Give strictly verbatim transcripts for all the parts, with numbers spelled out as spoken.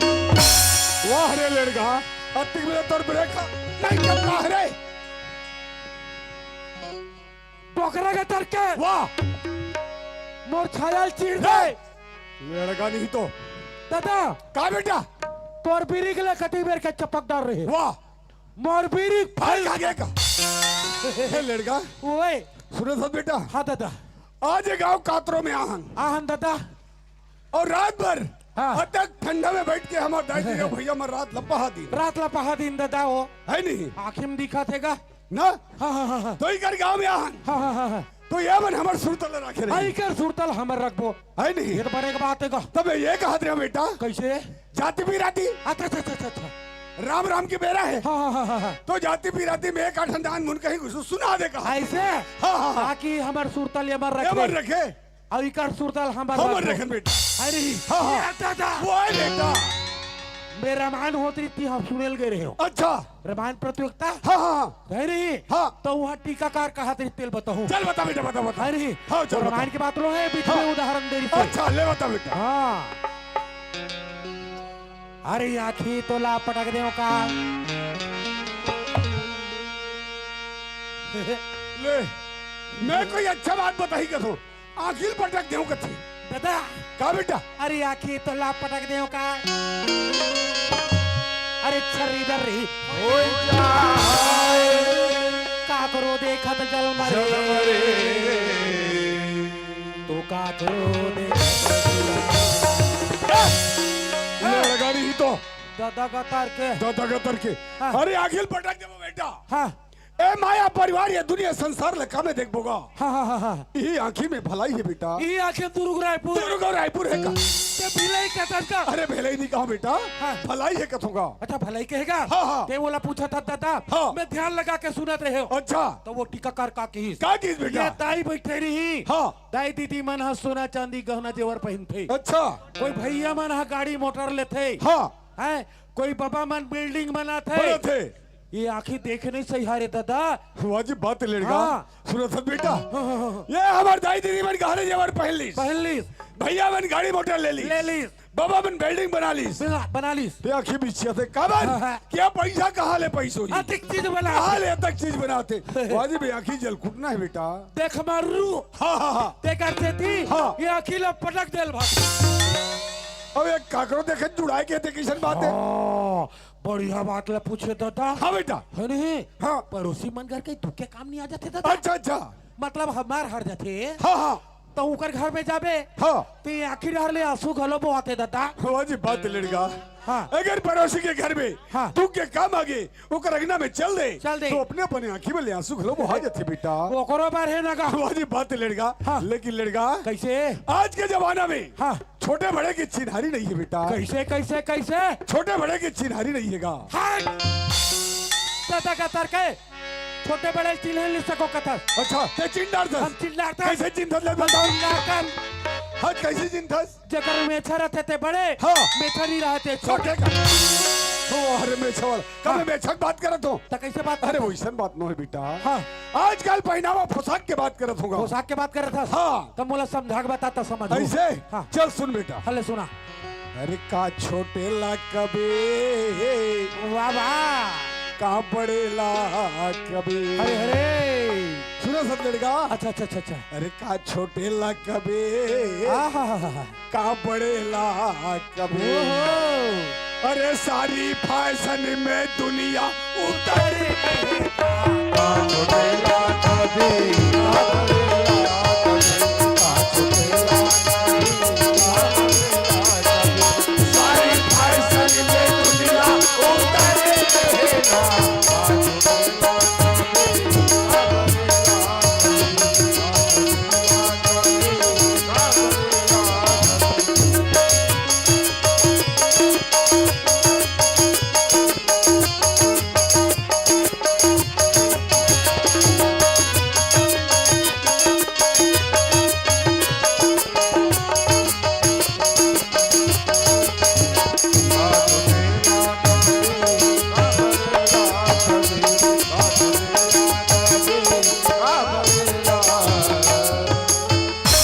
वाह रे लेड़गा, अतिक में तोर ब्रेक नहीं चलता है रे। बोकरा के तरके। वाह। मोर छाया ल चीर दे। लेड़गा नहीं तो। दादा। का बेटा? तोर बीरी के ले कती बेर के चपक डार रहे। वाह। मोर बीरी भाई फल आगे का। हे लेड़गा। ओए। सुनो सब बेटा। हाँ दादा। आज ये गांव कातरो में आहन। आहन दादा। और रात भर हाँ। अतक ठंडा में बैठ के हमार दाई जी का भैया मन रात ल पहा दिन। रात ल पहा दिन दादा हो। है नहीं? आँखी में दिखत हे गा। ना? हाँ, हाँ, हाँ, हाँ। तो इकर गांव में आहन। हाँ, हाँ, हाँ, हाँ। तो ये मन हमर सुरता ल राखे हाँ, रही। इकर सुरता ल हमर रखबो। है नहीं? ये तो बड़े के बात हे गा। तब ये कहत रहे बेटा। कैसे? जाति बिराती। अच्छा, अच्छा, अच्छा, अच्छा, अच्छा। राम राम के बेरा हे। हाँ, हाँ, हाँ, हाँ, हाँ। तो जाति बिराती में एक आठ दान मुन कहीं कुछ सुना दे कहा। ऐसे? हाँ, हाँ, हाँ। ताकि हमर सुरता ल हमर ये रखे। मन रखे। अउ इकर सुरता ल हमर हमर रखन बेटा। अरे, हाँ, हाँ। ए दादा। वो है बेटा। मैं रामायण होत रही थी, हम सुने ल गए रहे हो। अच्छा। रामायण प्रतियोगिता? हाँ, हाँ, हाँ। है नहीं? हाँ। तो वहाँ टीकाकार कहा थे, तेल बताऊँ। चल बता बेटा, बता, बता। है नहीं? हाँ, चल तो बता। रामायण की बात लो है, बीच हाँ। में उदाहरण दे रही थी। अच्छा, ले बता बेटा। हाँ। अरे आँखी तोला पटक देव का। ले, मैं कोई अच्छा बात बताही कथो, आँखी ल पटक देव कथे। दादा। का बेटा? अरे आँखी तोला पटक देव का। अरे छर्री दर्री। काकरो देखत जल मरे। जल मरे। तो काकरो देखत जल मरे। ए! लड़गाड़ी ही तो। दादा का तार के। दादा का तार के। हाँ। अरे आँखी ल पटक देव बेटा। हाँ। ए माया परिवार, ये दुनिया संसार ल का में देखबो गा। हाँ, हाँ, हाँ, हाँ। इही आँखी में भलाई हे बेटा। इही आँखी में दुर्ग रायपुर। दुर्ग अउ रायपुर हे का? ते भिलाई कथस का? अरे भिलाई नहीं कहा बेटा। हाँ। भलाई हे कथों गा। अच्छा, भलाई कहे गा? हाँ, हाँ। ते मोला पूछत हस दादा। हाँ। मैं ध्यान लगा के सुनत रहे हो। अच्छा। तो वो टीकाकार का किहिस? का किहिस बेटा? ये दाई बैठे रही। हाँ। दाई दीदी मन ह सोना चांदी गहना जेवर पहिनथे। अच्छा। कोई भैया मन ह गाड़ी मोटर लेथे। हाँ। हैं? कोई बबा मन building बनाथे। बनाथे। ये आँखी देखे नहीं सही हारे दादा। वाजिब बात हे लड़का। हाँ। सुनत हस बेटा। हाँ, हाँ, हाँ, हाँ। ये हमर दाई दीदी मन गहने जेवर पहन लीस। पहन लीस। भैया मन गाड़ी मोटर ले लीस। ले लीस। बबा मन building बना लीस। बना, बना लीस। ये आँखी बिछियाथे काबर? हाँ, हाँ। क्या पैसा कहाँ ले पैसो ही? अतिक चीज बना कहाँ ले अतक चीज बनाथे? वाजिब आँखी जलकुटना हे बेटा। देख मारू। हाँ, हाँ, हाँ। ते करथे थी। हाँ। ये आँखी ल पटक देल भाग। अब एक काकरो देखे जुड़ाए के ते किसन बात हे। हाँ। बढ़िया बात ल पूछे दादा। हाँ बेटा। है नहीं? हाँ। पड़ोसी मन घर के दुख के काम नहीं आ जाथे दादा। अच्छा, अच्छा। मतलब हमार हर जाथे। हाँ, हाँ। तो उकर घर में जाबे। हाँ। तो ये आँखी डहर ले आंसू घलो बोहाथे दादा। वाजिब बात हे लड़का। हाँ। अगर पड़ोसी के घर में हाँ। दुख के काम आगे, ओकर अंगना में चल दे, चल दे। तो अपने अपने आँखी में ले आंसू घलो बोहा जाथे बेटा। ओकरो बार हे ना गा। वाजिब बात हे लड़का। हाँ। लेकिन लड़का। कैसे? आज के जमाना में हाँ। छोटे बड़े के चिन्हारी नहीं हे बेटा। कैसे, कैसे, कैसे? छोटे बड़े के चिन्हारी नहीं हे गा। हट! दादा का तार के छोटे बड़े चिन्हे नहीं सको कथस। अच्छा, ते चिन्ह डारथस? हम चिन्ह डारथन। कैसे चिन्हथस ले हम बता। चिन्ह डारथन। हाँ, कैसे चिन्हथस? जेकर मेछा रहथे ते बड़े, हाँ। मेछा नहीं रहथे छोटे। छोटे का। ओ, अरे मेछा वाला। कब हाँ। मेछा के बात करत हो? त कैसे बात अरे करत हो? वैसन बात नो हे बेटा। हाँ। आजकल पहनावा पोशाक के बात करत होगा। पोशाक के बात करत हस? हाँ। त मोला समझा के बता त समझ। ऐसे? हाँ। चल सुन बेटा। हले सुना। अरे का छोटे ला कबे। वाह, वाह। का बड़े ला कबे। अरे, अरे। सुनथस लड़का? अच्छा, अच्छा, अच्छा, अच्छा। अरे का छोटे ला कबे। आहा, हा, हा, हा। का बड़े ला कबे। ओहो। अरे सारी फैशन में दुनिया उतर गई। का छोटे ला कबे। सारी फैशन में दुनिया उतर गई।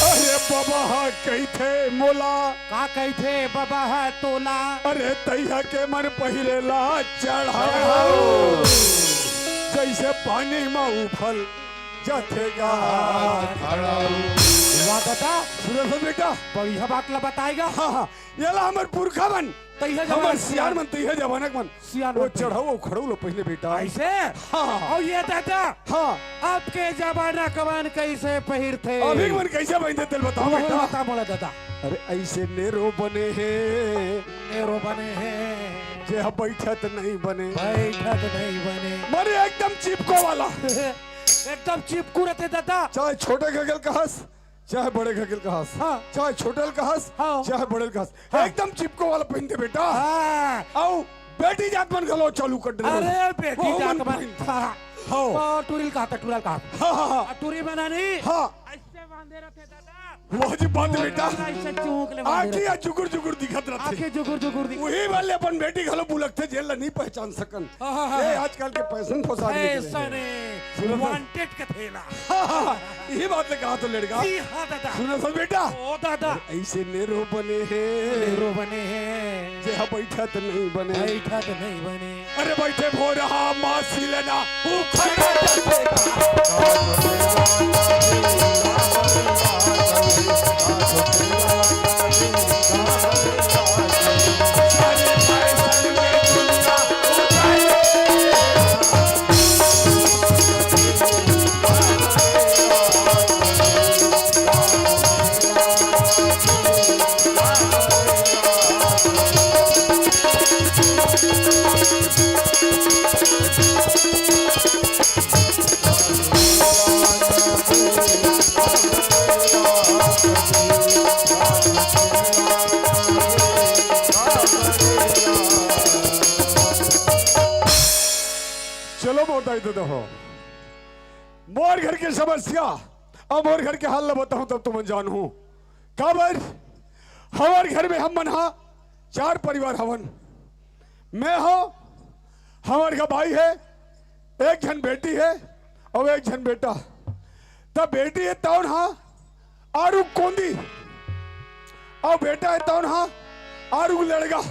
अरे बबा हा कहिथे मोला। का कहिथे बबा हा तोला? अरे तैहा के मन पहिरे ला चढ़ाओ। चढ़ाओ। जैसे पानी मा उफल जाथे गा। वाह दादा। सुनथस बेटा। बढ़िया बात ला बताए गा। हाँ, हाँ। ये ला हमर पुरखा मन। तैहा जमाना हमर सियान मन, तैहा जमाना के मन। सियान वो मन पहिरे। चढ़ऊ अउ खड़ऊ ला पहिरे बेटा। ऐसे? हाँ। अउ ये दादा, हाँ। अब के जमाना के मन कैसे पहिरथे? अभी के मन कैसे पहिरथे, तेला बताओ वो बेटा। बता मोला दादा। अरे ऐसे नेरो बने हे। नेरो बने हे। जे हा बैठत नहीं बने। बैठत नहीं बने। माने एकदम चिपको वाला। एकदम चिपकू रहिथे दादा। चाहे छोटे घर के ल कहस, चाहे बड़े घर के ल कहस, हाँ। चाहे छोटे ल कहस, हाँ। चाहे बड़े ल कहस, हाँ। एकदम चिपको वाला पहिरथे बेटा। हाँ। अउ बेटी जात मन घलो चालू कर दे। अरे बेटी जात मन। हाँ। हाँ। टूरी ल कहथे, टूरा ल कहथे। हाँ, हाँ, हाँ। टूरी मन नहीं। हाँ। ऐसे बांधे रहिथे दादा। वो जी बात बेटा। ऐसे चौंक ले आँखी बांधे आ जुगुर जुगुर दिखत रथे। आँखी जुगुर जुगुर दिख- वही वाले अपन बेटी घलो बुलकथे, जेल ला नहीं पहचान सकन। हाँ, हाँ, हाँ, ये हाँ। आजकल के फैशन फसाद निकले फैशन हैं। है। सुनो तो। Wanted कथे ला। हाँ, हाँ, हाँ। यही बात ले कहा तो लड़का। जी हाँ दादा। सुनो तो बेटा। ओ दादा। ऐसे नेरो बने हैं। नेरो बने हैं। जे हा बैठा तो नहीं बने। बैठा तो नहीं बने। अरे बैठे भोरहा मासी लेना, उखड़ा जैसे का। चलो मोर दाई ददा हो, मोर घर के समस्या अउ मोर घर के हाल ल बताहूं तब तुमन जानहू। काबर हमर घर में हम मन हा चार परिवार हवन। मैं हो, हमर का भाई है, एक झन बेटी है अउ एक झन बेटा। त बेटी है तौन हा आरू कोंदी, अउ बेटा है तौन हा आरू लड़का।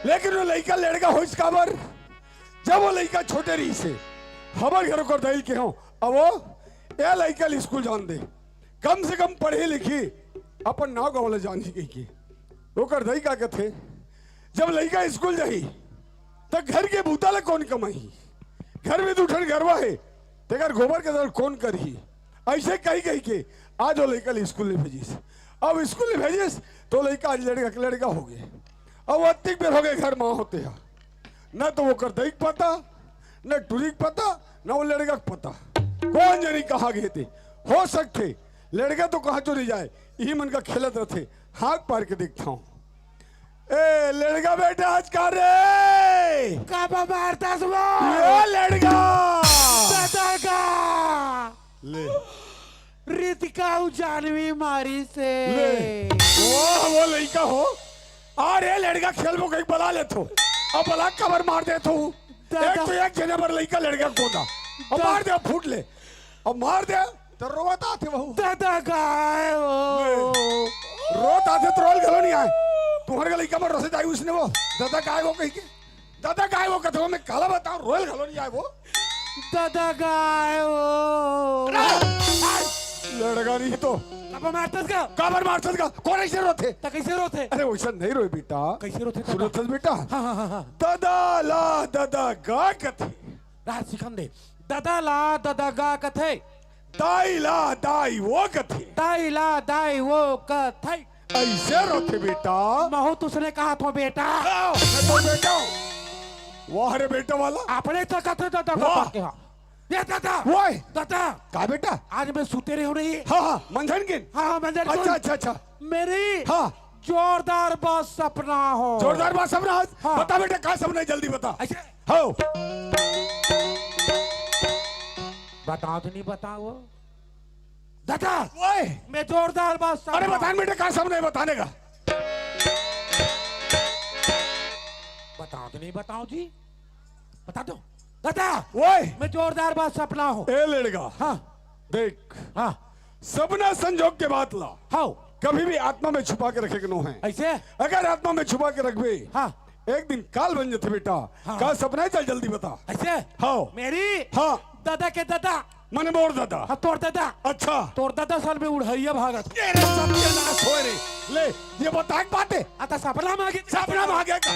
लेकिन वो लइका लड़का होइस काबर, जब वो लइका छोटे रहिस हे, हमर घर ओकर दाई ल केहेंव, अब वो ए लइका ल स्कूल जान दे, कम से कम पढ़ही लिखही, अपन नाव गाँव ल जानही कहिके। ओकर दाई का कथे, जब लइका स्कूल जाही, त घर के बूता ल कोन कमाही? घर में दू ठन गरवा हे, तेकर गोबर के दल कोन करही? अइसे कहि कहिके आज वो लइका ल स्कूल नइ भेजिस। अब स्कूल नइ भेजिस, त लइका आज लड़का के लड़का होगे। अब अतिक बेर होगे घर म होथे हा। न तो ओकर दाई के पता, न टुरी के पता, न वो लड़का के पता। कोन जनी कहाँ गे ते? हो सकथे, लड़का तो कहाँ चो नइ जाय, इही मन का खेलत रथे। हाँक पार के देखथंव। ए, लड़का बेटा आज का रे? काबर मारथस वो? ए, लड़का। दादा का। ले। रितिका अउ जानवी मारिस हे। ले। वाह, वो लइका हो। अरे लड़का खेलबो कहिके बला लेथो। अब बला काबर मार देथो। दादा। एक तो एक जने बर लइका लड़का कोंदा। अब दा- मार दे, अब फूट ले। अब मार दे। त रोवत आथे वहू। दादा गाय वो। ले। रोत आथे त रोल घलो नइ आय। तुँहर का लइका बर रोसे जाही उसने वो। दादा गाय वो कहिके। दादा गाय वो कथे, मैं काला बतावंव, रोल घलो नइ आय वो। दादा गाय वो। अरे, लड़का नहीं तो। काबर मारथस का? काबर मारथस का? कोन अइसे रोथे? त कइसे रोथे? अरे वइसन नइ रोय बेटा। कइसे रोथे दादा? सुनथस बेटा? हाँ, हाँ, हाँ, हाँ। दादा ला दादा गा कथे। राज सिखन दे। दादा ला दादा गा कथे। दाई ला दाई वो कथे। दाई ला दाई वो कथे। अइसे रोथे बेटा। महूँ त उसने कहथंव बेटा। आओ, मैं तो बेटा हूँ। वाह रे बेटा वाला। अपने तो कथे दादा वाह। का के हाँ। ये दादा। वाह। दादा। का बेटा? आज मैं सुते रहेंव नहीं। हाँ, हाँ, मंझन के। हाँ, हाँ, मंझन के। अच्छा, अच्छा, अच्छा। मेरी हाँ। जोरदार बात सपना हो। जोरदार बात सपना हो? हाँ। बता बेटा, का सपना हे, जल्दी बता। अइसे? हो। बताओ तो नहीं बताओ। दादा, ओए। मैं जोरदार बात सपना। अरे बता न बेटा, का सपना हे, बताने का। बताओ तो नहीं बताओ जी। बता दो। दादा, ओए। मैं जोरदार बात सपना हूँ। ए लड़का। हाँ। देख। हाँ। सपना संजोग के बात ला। हाँ। कभी भी आत्मा में छुपा के रखे के नो है। अइसे? अगर आत्मा में छुपा के रखबे, हाँ। एक दिन काल बन जाथे बेटा। हाँ। का सपना हे, चल जल्दी बता। अइसे? हाँ। मेरी हाँ। दादा के दादा। मने मोर दादा। हाँ, तोर दादा। अच्छा। तोर दादा साल में उड़हरिया भागत। ये रे सत्यानाश होय रे। ले, ये बता के बात हे। आ त सपना में आगे। सपना में आगे का?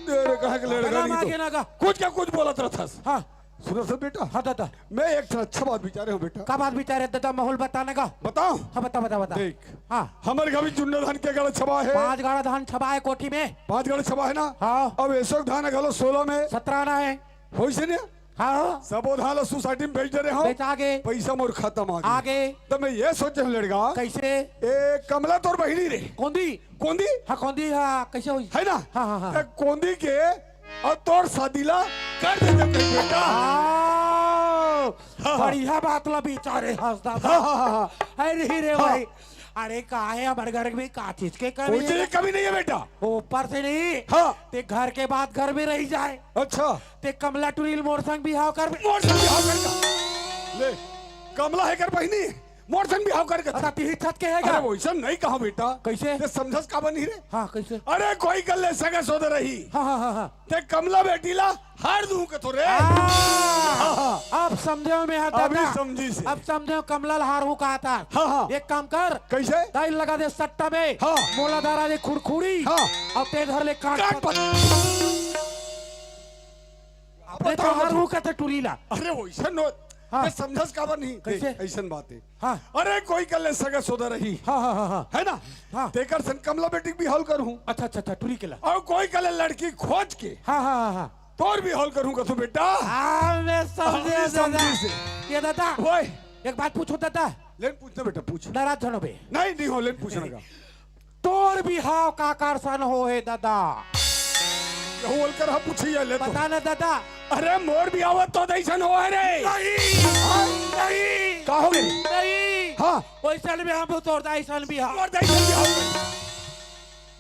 तेरे कहा के लड़का सपना में नहीं आगे तो। ना का। कुछ का कुछ बोलत रहथस। हाँ। सुनथस बेटा? हाँ दादा। मैं एक ठन अच्छा बात बिचारे हूँ बेटा। का बात बिचारे दादा, माहौल बताने का? बताओ। हाँ, बता, बता, बता। देख। हाँ। हमर घर में जुन्ना धान के गाड़ा छबा हे। पाँच गाड़ा धान छबा हे कोठी में। पाँच गाड़ा छबा हे ना? हाँ। अब एसो धान घलो सोलह में। सत्रह ना हे। होइसे ने? हाँ। सबो धान ला सोसाइटी में बेच दे रहे हो। बेच आगे। पैसा मोर खाता में आगे। आगे। त मैं ये सोचे हूँ लड़का। कइसे? ए कमला तोर बहिनी रे। कोंदी? कोंदी? हाँ, कोंदी, हाँ, कइसे होइस? हे ना? हाँ, हाँ, हाँ। ए कोंदी के अउ तोर शादी ला कर दे दे बेटा। हाँ। हाँ, हाँ। बढ़िया बात ला बिचारे हस दादा। हाँ, हाँ, हाँ, हाँ। है नहीं रे हाँ। भाई। अरे का है, हमर घर में का चीज के कमी कोई चीज है? की कमी नहीं है बेटा। ऊपर से नहीं। हाँ। ते घर के बात घर में रही जाए। अच्छा। ते कमला टुरी ल मोर संग बिहाव कर। मोर संग बिहाव कर का? ले, कमला है कर बहिनी, मोर संग बिहाव कर का? अच्छा, तिही छत के है का? अरे वैसा नहीं कहा बेटा। कैसे? ते समझस काबर नहीं रे? हाँ, कैसे? अरे कोई कर ले सगा सोदर रही। हाँ, हाँ, हाँ, हाँ। ते कमला बेटी ला हार दूं के तो रे। हाँ, हाँ, हाँ। अब समझे में आता अभी था। समझी से। अब समझे कमला ला हार हूँ कहा था। हाँ, हाँ। एक काम कर। कैसे? दाई लगा दे सट्टा में। हाँ। मोला धरा दे खुरखुरी। हाँ। अब ते धर ले काट काट पत- पत- अपने अब तो बताओ हार मुझे। हूँ कहते टुरी ला। अरे वैसा नो। हाँ। ते समझस काबर नहीं? कैसे? देख, ऐसन बात है। हाँ। अरे कोई कर ले सगा सोदर रही। हाँ, हाँ, हाँ, हाँ। है ना? हाँ। तेकर सन कमला बेटी के बिहाव करहूँ। अच्छा, अच्छा, अच्छा, टुरी के ला। और कोई कर ले लड़की खोज के। हाँ, हाँ, हाँ, हाँ। तोर बिहाव करहूँ कथू बेटा। हाँ, मैं समझे हाँ, दादा। समझी से। ये दादा, ओए। एक बात पूछो दादा। लेन पूछना बेटा, पूछ। नाराज झन होबे। नहीं, नहीं हो, लेन पूछना का। तोर बिहाव काकर सन हो हे दादा? यहू ओलकर हा पूछी है, ले तो। बता ना दादा। अरे मोर बिहाव तो दाई सन हो हे रे। नहीं, हाँ? नहीं। का हो गे? नहीं। हाँ। वैसन बिहाव तोर दाई सन बिहाव। मोर दाई सन बिहाव।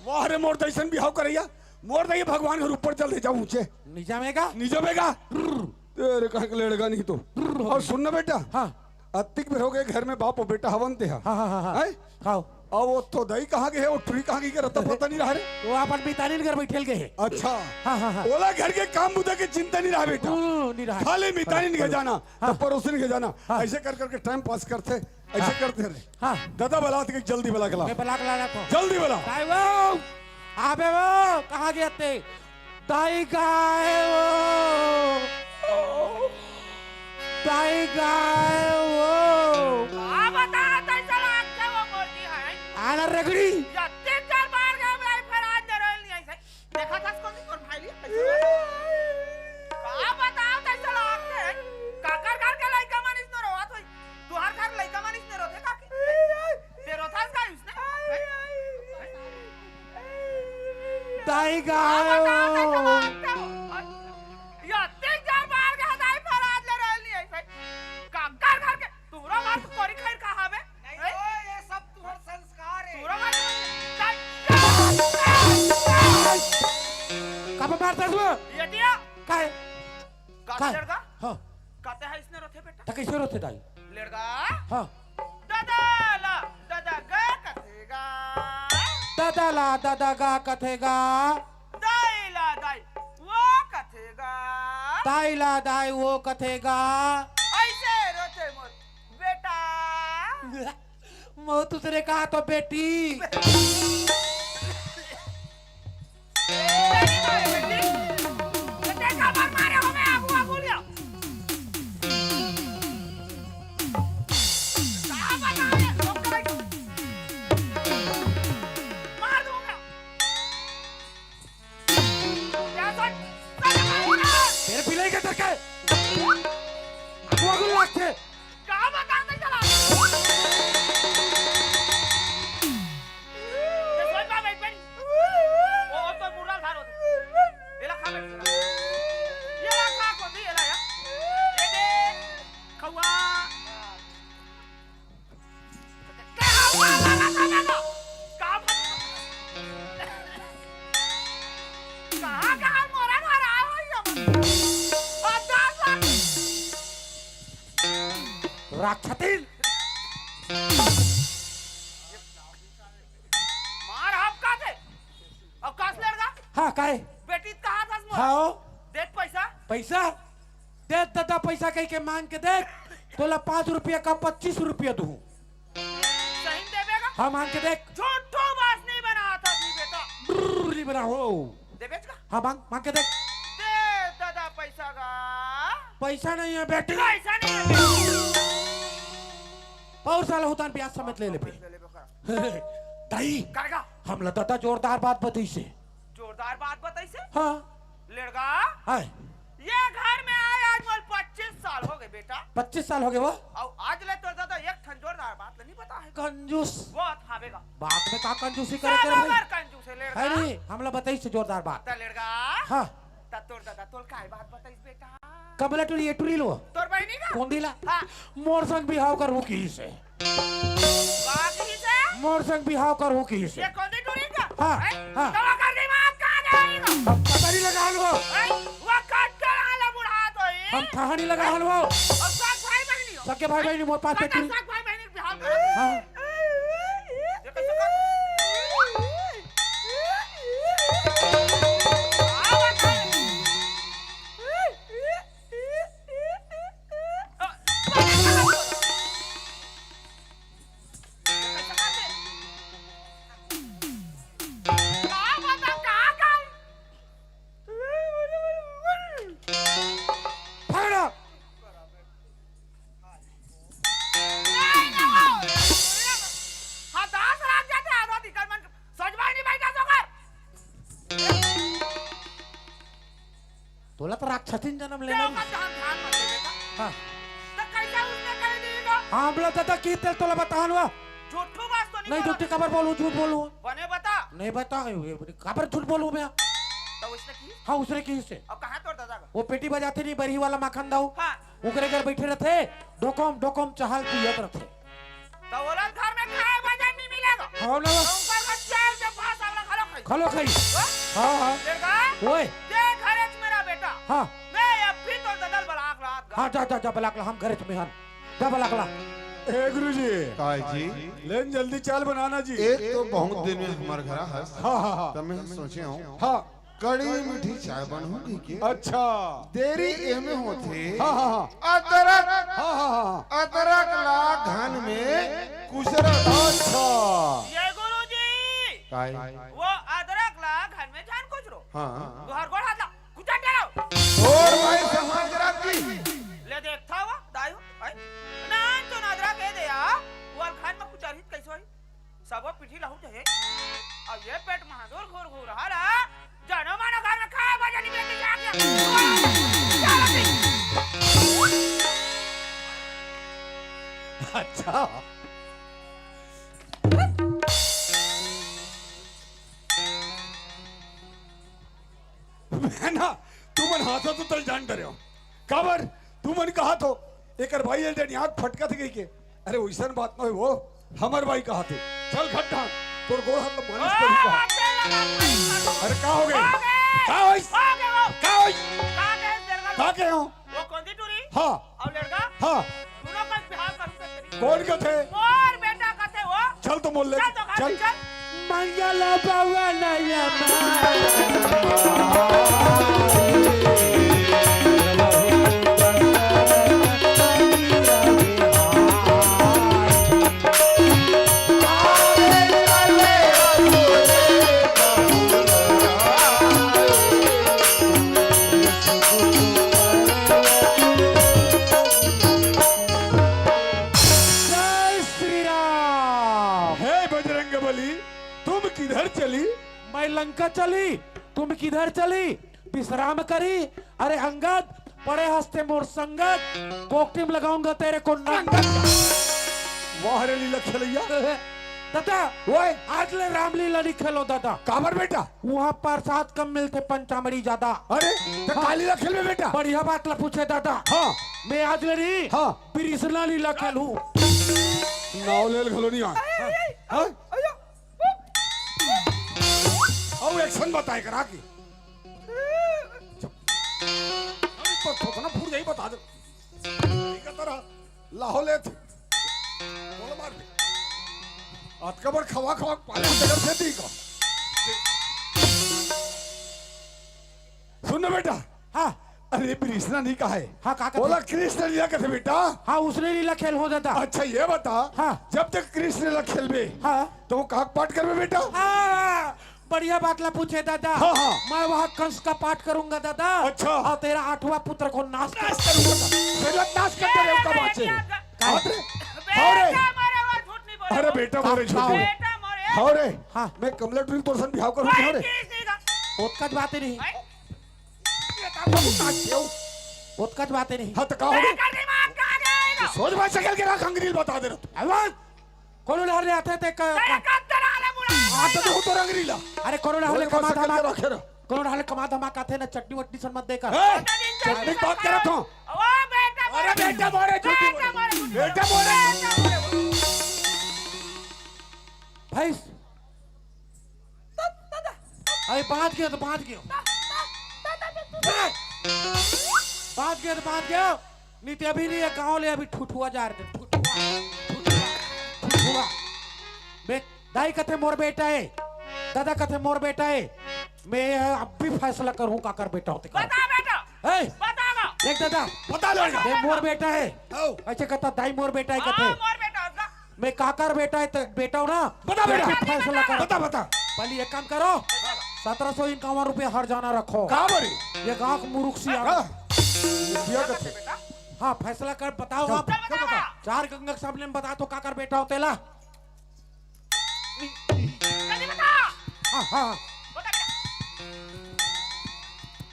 वाह रे, मोर दाई सन बिहाव करैया। मोर दाई भगवान घर ऊपर चल दे जाऊं ऊंचे। नहीं जामेगा? नहीं जामेगा। तेरे कहा के लड़का नहीं तो। और सुन ना बेटा। हाँ। अतिक बेर हो गे घर में बाप और बेटा हवन ते हा। हाँ, हाँ, हाँ, हाँ। हैं? हाँ। अब वो तो दाई कहाँ गे हे, वो टुरी कहाँ गे हे, रत्ता पता नहीं रहा रे। वो अपन मितानिन घर बैठल गे हे। अच्छा। हाँ, हाँ, हाँ। ओला घर के काम बुता के चिंता नहीं रहा बेटा। हम्म, नहीं रहा। खाली मितानिन घर जाना, हाँ। तो पड़ोसिन घर जाना। हाँ। ऐसे कर करके टाइम पास करते, ऐसे हाँ। करते रहे। हाँ। दादा बला ते जल्दी बला के ला। मैं बला के ला रहा था। जल्दी बला। दाई वो, आबे वो, कहाँ गे ते? दाई गाय वो, दाई गाय वो। का बता, तैसा लागथे वो मोती है। आना रगड़ी। जत्ते चार बार गए, मैं फिर आज डरल नहीं ऐसे। देखा था इसको नहीं, तोर भाई लिया। का बता, तैसा लागथे। काकर घर के लइका मन इसने रोवत होई। तुहर घर लइका मन इसने रोथे काकी। ते रोथस का इसने? दाई गाय वो। या तीन चार बार के दाई फराज ले रहल नहीं ऐसे। काकर घर के तोरा बात कोरी खैर कहा बे? नहीं तो ये सब तुहर संस्कार है। तोरा बात दाई कब मारता तू? ये दिया। काय? का काय? लड़का? हाँ। कहते हैं इसने रोथे बेटा। त कैसे रोथे दाई? लड़का? हाँ। दादा ला, दादा गा कथेगा। दादा ला, दादा गा कथेगा। दाई ला, दाई वो कथेगा। दाई ला, दाई वो कथेगा। ऐसे रोथे मोर बेटा। मो दूसरे कहा तो बेटी। तेरे पिलाई के तरके। आगू आगू लागथे। का बता नहीं चला। ये सोच बा बैठ बैठ। ओ, ओ तो मुर्रा धार होते। ये ला खा बैठ। ये ला खा को दी, ये ला या। ये दे। खवा। कहाँ, कहाँ मोरा घर आए हो ये? और दस लाख। राक्षसीन। मार हम का दे? अब कास लड़का? हाँ, काहे? बेटी कहा था मोरा? हाँ, हो। देख पैसा। पैसा? दे दादा, पैसा कह के मांग के देख, तोला पाँच रुपया का पच्चीस रुपया दूँ। सही में देबे का? हाँ, मांग के देख। झूठो बात नहीं बना था जी बेटा। ब्रर, नहीं बना हो। देबे का? हाँ, मांग, मांग के देख। दे दादा पैसा का। पैसा नहीं है बेटी। पैसा नहीं है बेटी। और साला होता ब्याज समेत ले लेबे। ले लेबे का? दाई, काहे का? हमला दादा जोरदार बात बतइसे। जोरदार बात बतइसे? हाँ। लड़का? हाय। ये घर में आए आज मोल पच्चीस साल हो गए बेटा। पच्चीस साल हो गए वो? और आज ले तो दादा एक ठन जोरदार बात नहीं पता है। कंजूस। बहुत हवेगा। बात में का कंजूसी करे कर भाई? कंजूस है लड़का। है नहीं, हमला बतइसे जोरदार बात। त लड़का? हाँ। त तोर दादा तोल काय बात बतइस बेटा? कमला टूरी, ये टूरी लो। तोर बहिनी का? कोंदी ला? हाँ। मोर संग बिहाव करहूँ किहिस हे। का किहिस हे? मोर संग बिहाव करहूँ किहिस हे। ये कोंदी टूरी का? हाँ, हैं? हाँ। तो ओकर दिमाग कहाँ गया? अब पता नहीं लगा लो। हैं? वो कट कर आला बुढ़ा तो ही। हम ठहानी लगा हलवा। और सब भाई बहिनी हो। सबके भाई बहिनी मोर पास सगे, टूरी। सब भाई बहिनी बिहाव कर। हाँ। ये कैसे कर? हाँ, दास रात जाते आधा दिक्कत मन सोचवाई नहीं बैठा तो कर। तोला तो राक्षसीन जन्म लेना। ध्यान, ध्यान मत दे बेटा। हाँ। तो कैसे उसने कह दी तो? हाँ, हमला दादा की तेल तोला बतान हुआ। झूठू बात तो नहीं नहीं, बोला। झूठी खबर बोलूं, झूठ बोलूं। बने बता। नहीं बता, ये खबर झूठ बोलूं मैं। तो उसने की? हाँ, उसने किहिस हे। अब कहाँ तोर दादा का? वो पेटी बजाते नहीं, बरही वाला माखन दाऊ। हाँ। ओकरे घर बैठे रहते, डोकम, डोकम चहल पियत रहते। तो ओला घर में खाए बजन नहीं मिलेगा। हाँ ना। तो ऊपर का चैन के पास आला खलो खाई। खलो खाई। हाँ? हाँ, हाँ। लड़का, ओए। ते घरे च मेरा बेटा। हाँ। मैं अब भी तो ददल बलाक रात गा। हाँ, जा, जा, जा, बलाक ला, हम घरे च में हन। जा, बलाक ला। ए गुरुजी। काय जी? लेन जल्दी चाल बनाना जी। एक तो बहुत दिन में हमारे घर हस। हाँ, हाँ, हाँ। तो मैं सोचे हूँ। हाँ। कड़ी मीठी चाय बनहूं कहिके। अच्छा। देरी एमे होथे। हाँ, हाँ, हाँ। अदरक, हाँ, हाँ, हाँ, हाँ। अदरक ला घन में कुचरा। अच्छा। ये गुरुजी। काय? वो अदरक ला घन में झन कुचरो। हाँ। तुहर गोड़ हाथ ला कुचर डरो। और भाई समाज रात की। ले देखता हुआ, दाई हो, भाई। ना, तो अदरक ए दे आ, वो घन में कुचर हित कैसे होई? सबो पीठी लहू जाही। अउ ये पेट महादुर घोर घोर हरा, जनो मानो घर में खाए बजे नहीं बेटी जाके। अच्छा। मैं ना, तुमन हाँसत हो तल जान डरेंव। काबर? तुमन कहत हो, एकर बाई एल डे आँख फटकत हे कहिके। अरे, वइसन बात नोहे वो, हमर बाई कहत हे। चल खट्टा, तोर गोड़ हाथ ल मालिश करहूँ कहा। अरे, का होगे? का होइस? का होइस? का कहे हो? वो कोंदी टूरी? हाँ। अउ लड़का? हाँ। दूनों का बिहाव करूँ कहिके। कोन कथे? मोर बेटा कथे वो। चल तो मोर ले, चल तो घर चल। चल। मंगल भवन ये जय श्री राम। हे बजरंग बली, तुम किधर चली? मैं लंका चली, तुम किधर चली? विश्राम करी। अरे अंगद, पड़े हस ते मोर संगत, कोकटिम लगाऊंगा तेरे को नंगत। वाह रे लीला खेलैया। दादा, ओए। आज ले रामलीला नहीं खेलो दादा। काबर बेटा? वहाँ प्रसाद कम मिलथे, पंचामृति ज्यादा। अरे, त हाँ। का लीला खेलबे बेटा? बढ़िया बात ला पूछे दादा। हाँ। मैं आज ले रही हाँ। कृष्णा लीला खेलहूँ। नाव लेल घलो नहीं आए। हाँ? अउ action बताए करा की। चुप। अरे तो थोकना फूट जाई बता दे। ठीक है तरह लाहौल है थे। बोल मार दे। अतका बड़ खवा खवा पाले हम जगह से दी का। सुन ना बेटा। हाँ। अरे कृष्णा नहीं कहा है। हाँ, का कहते? बोला कृष्ण लीला कथे बेटा। हाँ, उसने लीला खेल हो जाता। अच्छा ये बता। हाँ। जब तक कृष्ण लीला खेलबे। हाँ। तो वो काक पाठ करबे बेटा। हाँ। बढ़िया बात ला पूछे दादा। हाँ, हाँ। मैं वहाँ कंस का पाठ करूंगा दादा। अच्छा। और तेरा आठवां पुत्र को नाश कर नाश करूंगा। पहला नाश कर दे रे उसका बाचे। का? बाप रे। बेटा हाँ रे। मरे वो झूठ नहीं बोले। अरे बेटा मरे झूठ का बोले। बेटा मरे। हाँ रे। हाँ। मैं कमला टूरी तोर सन बिहाव करूँ भाई हाँ रे। किस चीज का? ओतकच बात नहीं। भाई। ये तो बहुत नाच क्यों? ओतकच बात नहीं। हाँ तो का हो गया? बेटा दिमाग कहाँ गया? सोच भाई शक्ल के राख अंग्रेजी बता दे रहा तू। अरे कोनो डहर ले आथे ते क-, तेरा क-, कब तोरा आला बुढ़ा हाँ, तो तू तो रंगरीला। अरे, कोनो डहर ले बोल, कमा शक्कर धमा। के रखे रह। कोनो ढाले कमा धमा काथे ना, चटनी वटनी सन मत देकर। ए, चटनी बात करत हो। ओ बेटा अरे मोरे, बेटा मोरे, झूठी बेटा बोले। मोरे, बेटा मोरे। बेटा मोरे। भैंस। अरे बांध गयो तो बांध गयो। बांध गयो तो बांध गयो। नहीं ते अभी नहीं है, गाँव ले अभी ठुठुआ जा रहे थे। ठुठुआ, ठुठुआ, ठुठुआ। बे-, दाई कथे मोर बेटा है, दादा कथे मोर बेटा है। मैं अब भी फैसला करूँ काकर बेटा होते का। बता बेटा। ए, बता ना। देख दादा, बता लो। ये मोर बेटा है। आओ। ऐसे कहता दाई मोर बेटा है हाँ, कथे। मोर बेटा है। मैं काकर बेटा है तो बेटा हूँ ना। बता बेटा। मैं फैसला कर। बता, बता। पहले एक काम करो, सत्रह सौ इक्यावन रुपया हर जाना रखो। का बोली? ये गाँव के मुरुख सी हाँ। ये कथे। हाँ, फैसला कर, बताओ चल, आप। चल, बता। चार गंगा के सामने में बता तो काकर बेटा हो तेला। जल्दी बता। हाँ, हाँ, हाँ। बता बेटा।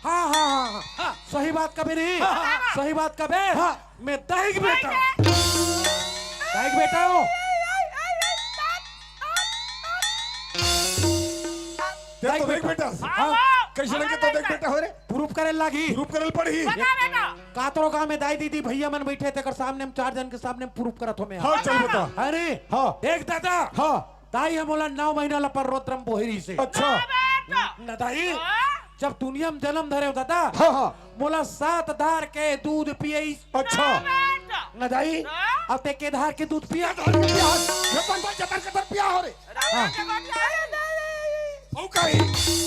हाँ, हाँ, हाँ, हाँ। हाँ। सही बात कबे नहीं। हाँ, हाँ, हाँ। सही बात कबे। हाँ। मैं दाई के बेटा। दाई के बेटा हो। ते तो दाई के देख बेटा। बेटा। हाँ। हाँ। कैसे लगे तो देख बेटा हो रे। प्रूफ करे लागी। प्रूफ करे पड़ी। बता बेटा। कातरो गांव में दाई दीदी भैया मन बैठे, तेकर सामने में चार जन के सामने में प्रूफ करत हो मैं। हाँ, चल बता। अरे, हाँ। देख दादा। हाँ। दाई ह मोला नौ महीना ला पर रोद्रम बोहिरी से। अच्छा। हाँ बेटा। न दाई, हाँ। जब दुनिया में जन्म धरे हो दादा, हाँ, हाँ। मोला सात धार के दूध पियई। अच्छा। हाँ बेटा। न दाई, हाँ। अब ते के धार के दूध पिया? के धार के पिया? ये पंचा जतर कतर पिया हो रे। राजा हाँ। के गोठिया। ओ कही।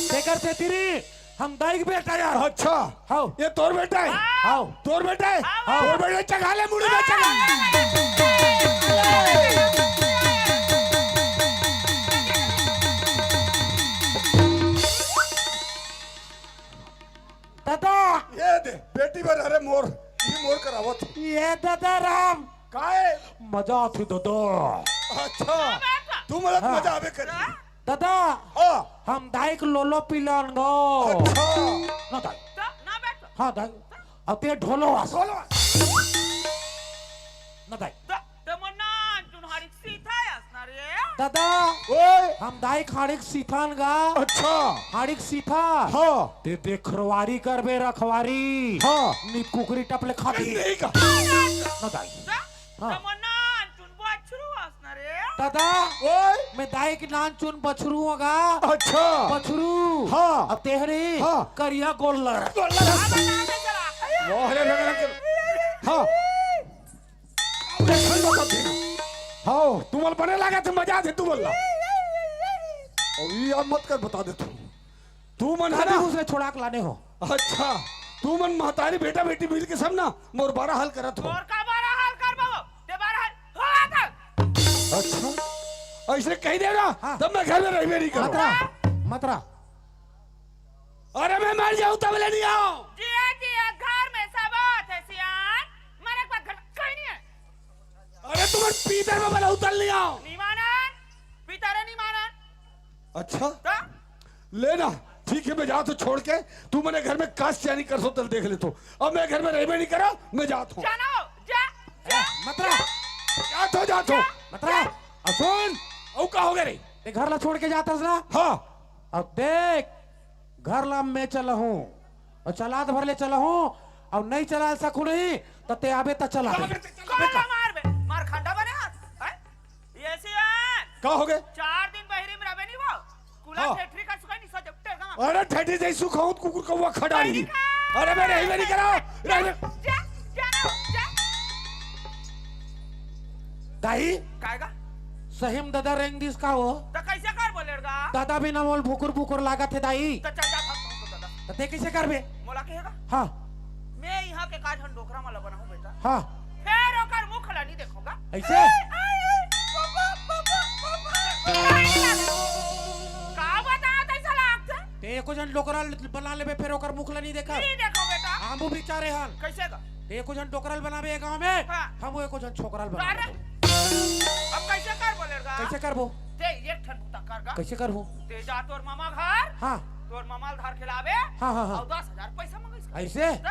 तेकर से तेरी हम दाई के बेटा यार। अच्छा। हाव। ये तोर बेटा है? हाव। तोर बेटा है? हाव। तोर बेटा चघा ले, मुड़ी में चघा। दादा। ये दे, बेटी बर, अरे मोर, ये मोर करावत। ये दादा राम। काय? मजा आथे दादा। अच्छा, तू मदद हाँ। मजा आवे करी। दादा, हाँ। हम दाई के लोलो पिलान गो। अच्छा। ना दाई। तो ना बेटा। हाँ दाई। अब ते ढोलो आस। ढोलो आस। ना दाई। तो, तो मोर नान चुन हाड़ी के सीथा आस ना रे। दादा, ओए। हम दाई के हाड़ी के सीथान गा। अच्छा। हाड़ी के सीथा। हाँ। ते देखरवारी करबे रखवारी। हाँ। नित कुकरी टपले खाती। नहीं का। ना दाई। तो, हाँ। तो मोर नान चुन बछरू आस ना रे। दादा, ओए। मैं दाई के नान चुन बछरू होगा। अच्छा। बछरू। हाँ। अब तेहरी हाँ। करिया गोल्लर। गोल्लर। अब नान चला। मोहरे रंग रंग के। हाँ। देखन दो सब दिन। हाँ, तू मन बने लागे थे, मजा आथे तू मन ला। और ये अब मत कर, बता दे तू। तू मन है ना? उसे छोड़ा के लाने हो। अच्छा, तू मन महतारी बेटा बेटी मिल के सब ना मोर बारा हाल करत हो। मोर का बारा हाल कर बाबू? ते बारा हाल हो आता। अच्छा, ऐसे कही दे ना, हाँ। तब मैं घर में रहबे नहीं करूँ। मत रहा, मत रहा। अरे मैं मर जाऊँ तब ले नहीं आऊँ। जिया जिया घर में सब आथे सियान, मरे के बाद घर कहीं नहीं है। अरे तू मन पीतर में बला उतर नहीं आऊँ। नहीं मानन, पीतरे नहीं मानन। अच्छा? तो? लेना, ठीक है, मैं जात हूँ छोड़ के, तू मने घर में कास चानी कर सो तल देख ले तो। अब मैं घर में रहबे नहीं करा, मैं जात हूँ। जानो, जा, जा, ए, मत रहा। जा। जात हूँ, जात हूँ। जा। मत रहा। अब सुन। अब का हो गया रे? ते घर ला छोड़ के जात हस ना? हाँ। अब देख, घर ला मैं चला हूँ। और चलात भर ले चला हूँ, और नहीं चला सकूँ नहीं, तो ते आबे त चला। चला बे, चला बे। मार बे, मार खंडा बने हाथ, हैं? ये सियान। का हो गए? चार दिन बहिरी में रहबे नहीं वो। कुला हाँ। ठेठरी का सुखाई नहीं सो जब टेगा। अरे ठेठरी जैसू खाऊं कुकुर कौवा खडारी। अरे मैं नहीं, मैं नहीं करा। नहीं, मैं जा, जा, जा। दाई? कायगा? सही में दादा रेंग दिस का हो? तो कैसे कर बोलेगा? दादा बिना मोल भुकुर भुकुर लागत है दाई। तो चल जा, भाग, भाग, दादा। तो ते कैसे करबे? मोला कहेगा? हाँ। मैं यहाँ के काज हन डोकरा वाला बनाऊँ बेटा। हाँ। फेर ओकर मुख ला नहीं देखोगा। ऐसे? का बताओ तैसा लागथे? ते एको झन डोकरा बना लेबे, फेर ओकर मुख ला नहीं देखा। नहीं देखो बेटा। आमू बिचारे हन। कैसे का? ते एको झन डोकरा ल बनाबे ए गांव में, हाँ। हम एको झन छोकरा ल बना अरे। लेबे। अब कैसे कर बोलेगा? कैसे करबो? ते एक ठन बुता कर गा। कैसे करबो? ते जा तोर मामा घर। हाँ। तोर मामा ल धार खिलाबे। हाँ, हाँ, हाँ। और दस हजार पैसा मंगिस का। ऐसे? त?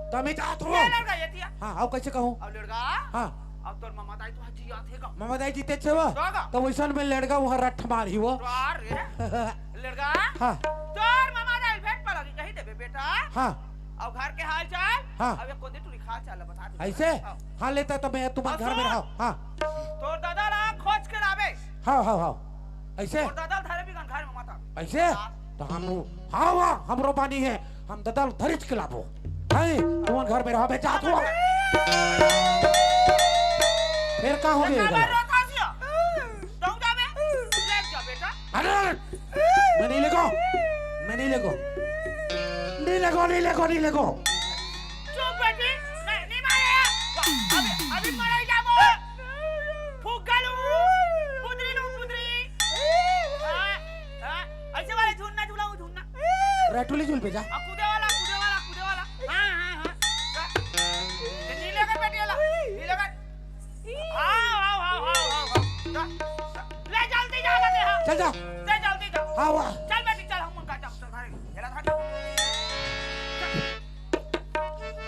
त मैं जात हूँ। ले लड़का ये दिया। हाँ, अब कैसे कहूँ? अब लड़का। हाँ। अब तोर मामा दाई तो हजी आथे गा। मामा दाई जीते छे वो? तो गा। तो वैसन में लड़का वहाँ रट्ठ मार ही वो। तो आ रे। लड़का। हाँ। तोर मामा दाई भेंट हाँ। अउ घर के हाल चाल? हाँ। अब ये कोदे टूरी के हाल चाल ला बता दे। ऐसे? हाँ। हाँ, लेता तो मैं तुम्हारे घर में रहा। हाँ। तोर दादा ला खोज के लाबे। हाँ, हाँ, हाँ। ऐसे? तोर दादा धरे भी घर में मत आबे। ऐसे? हाँ। तो हम, हाँ, हाँ, हमरो बानी हे, हम दादा धरिच के लाबो। हैं, तुमन घर में रहा, मैं जात हूँ। फिर का हो गया? जाऊं जाबे, ले जा बेटा। अरे, मैं नहीं लेगो, मैं नहीं लेगो, नहीं लेगो, नहीं लेगो, नहीं लेगो। चुप बेटी, नहीं, नहीं मारे। अभी, अभी मरे जाबो। फुग्गा लू, फुदरी लू, फुदरी। हाँ, हाँ, ऐसे वाले झूलना झूलाऊं, झूलना। रटुली झूल पे जा। आ, कूदे वाला, कूदे वाला, कूदे वाला। हाँ, हाँ, हाँ। हाँ। ये नीले का बेटी वाला, नीले का। आओ, आओ, आओ, आओ, आओ, आओ। जा, जा। ले जल्दी जा, जल्दी, हाँ। चल जा। ले जल्दी जा। हाँ, वाह। चल बेटी, चल, हम उनका डॉक्टर भाई, हेला था।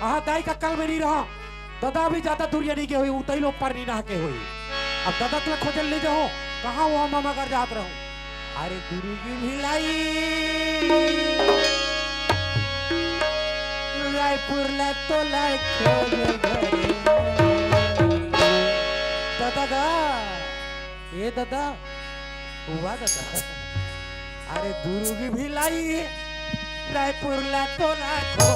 आहा, दाई का कल में नहीं रहा। दादा भी ज्यादा दूरिया नहीं गए हुई, उतई लोग पर नहीं नहा के हुई। अब दादा तुला खोजल ले जाओ, कहाँ वो मामा घर जात रहो। अरे गुरु की भिलाई, रायपुर ला तो लाए खोज घरे। दादा गा, ए दादा, हुआ दादा। अरे दुर्ग भी लाई, रायपुर ला तो लाखो।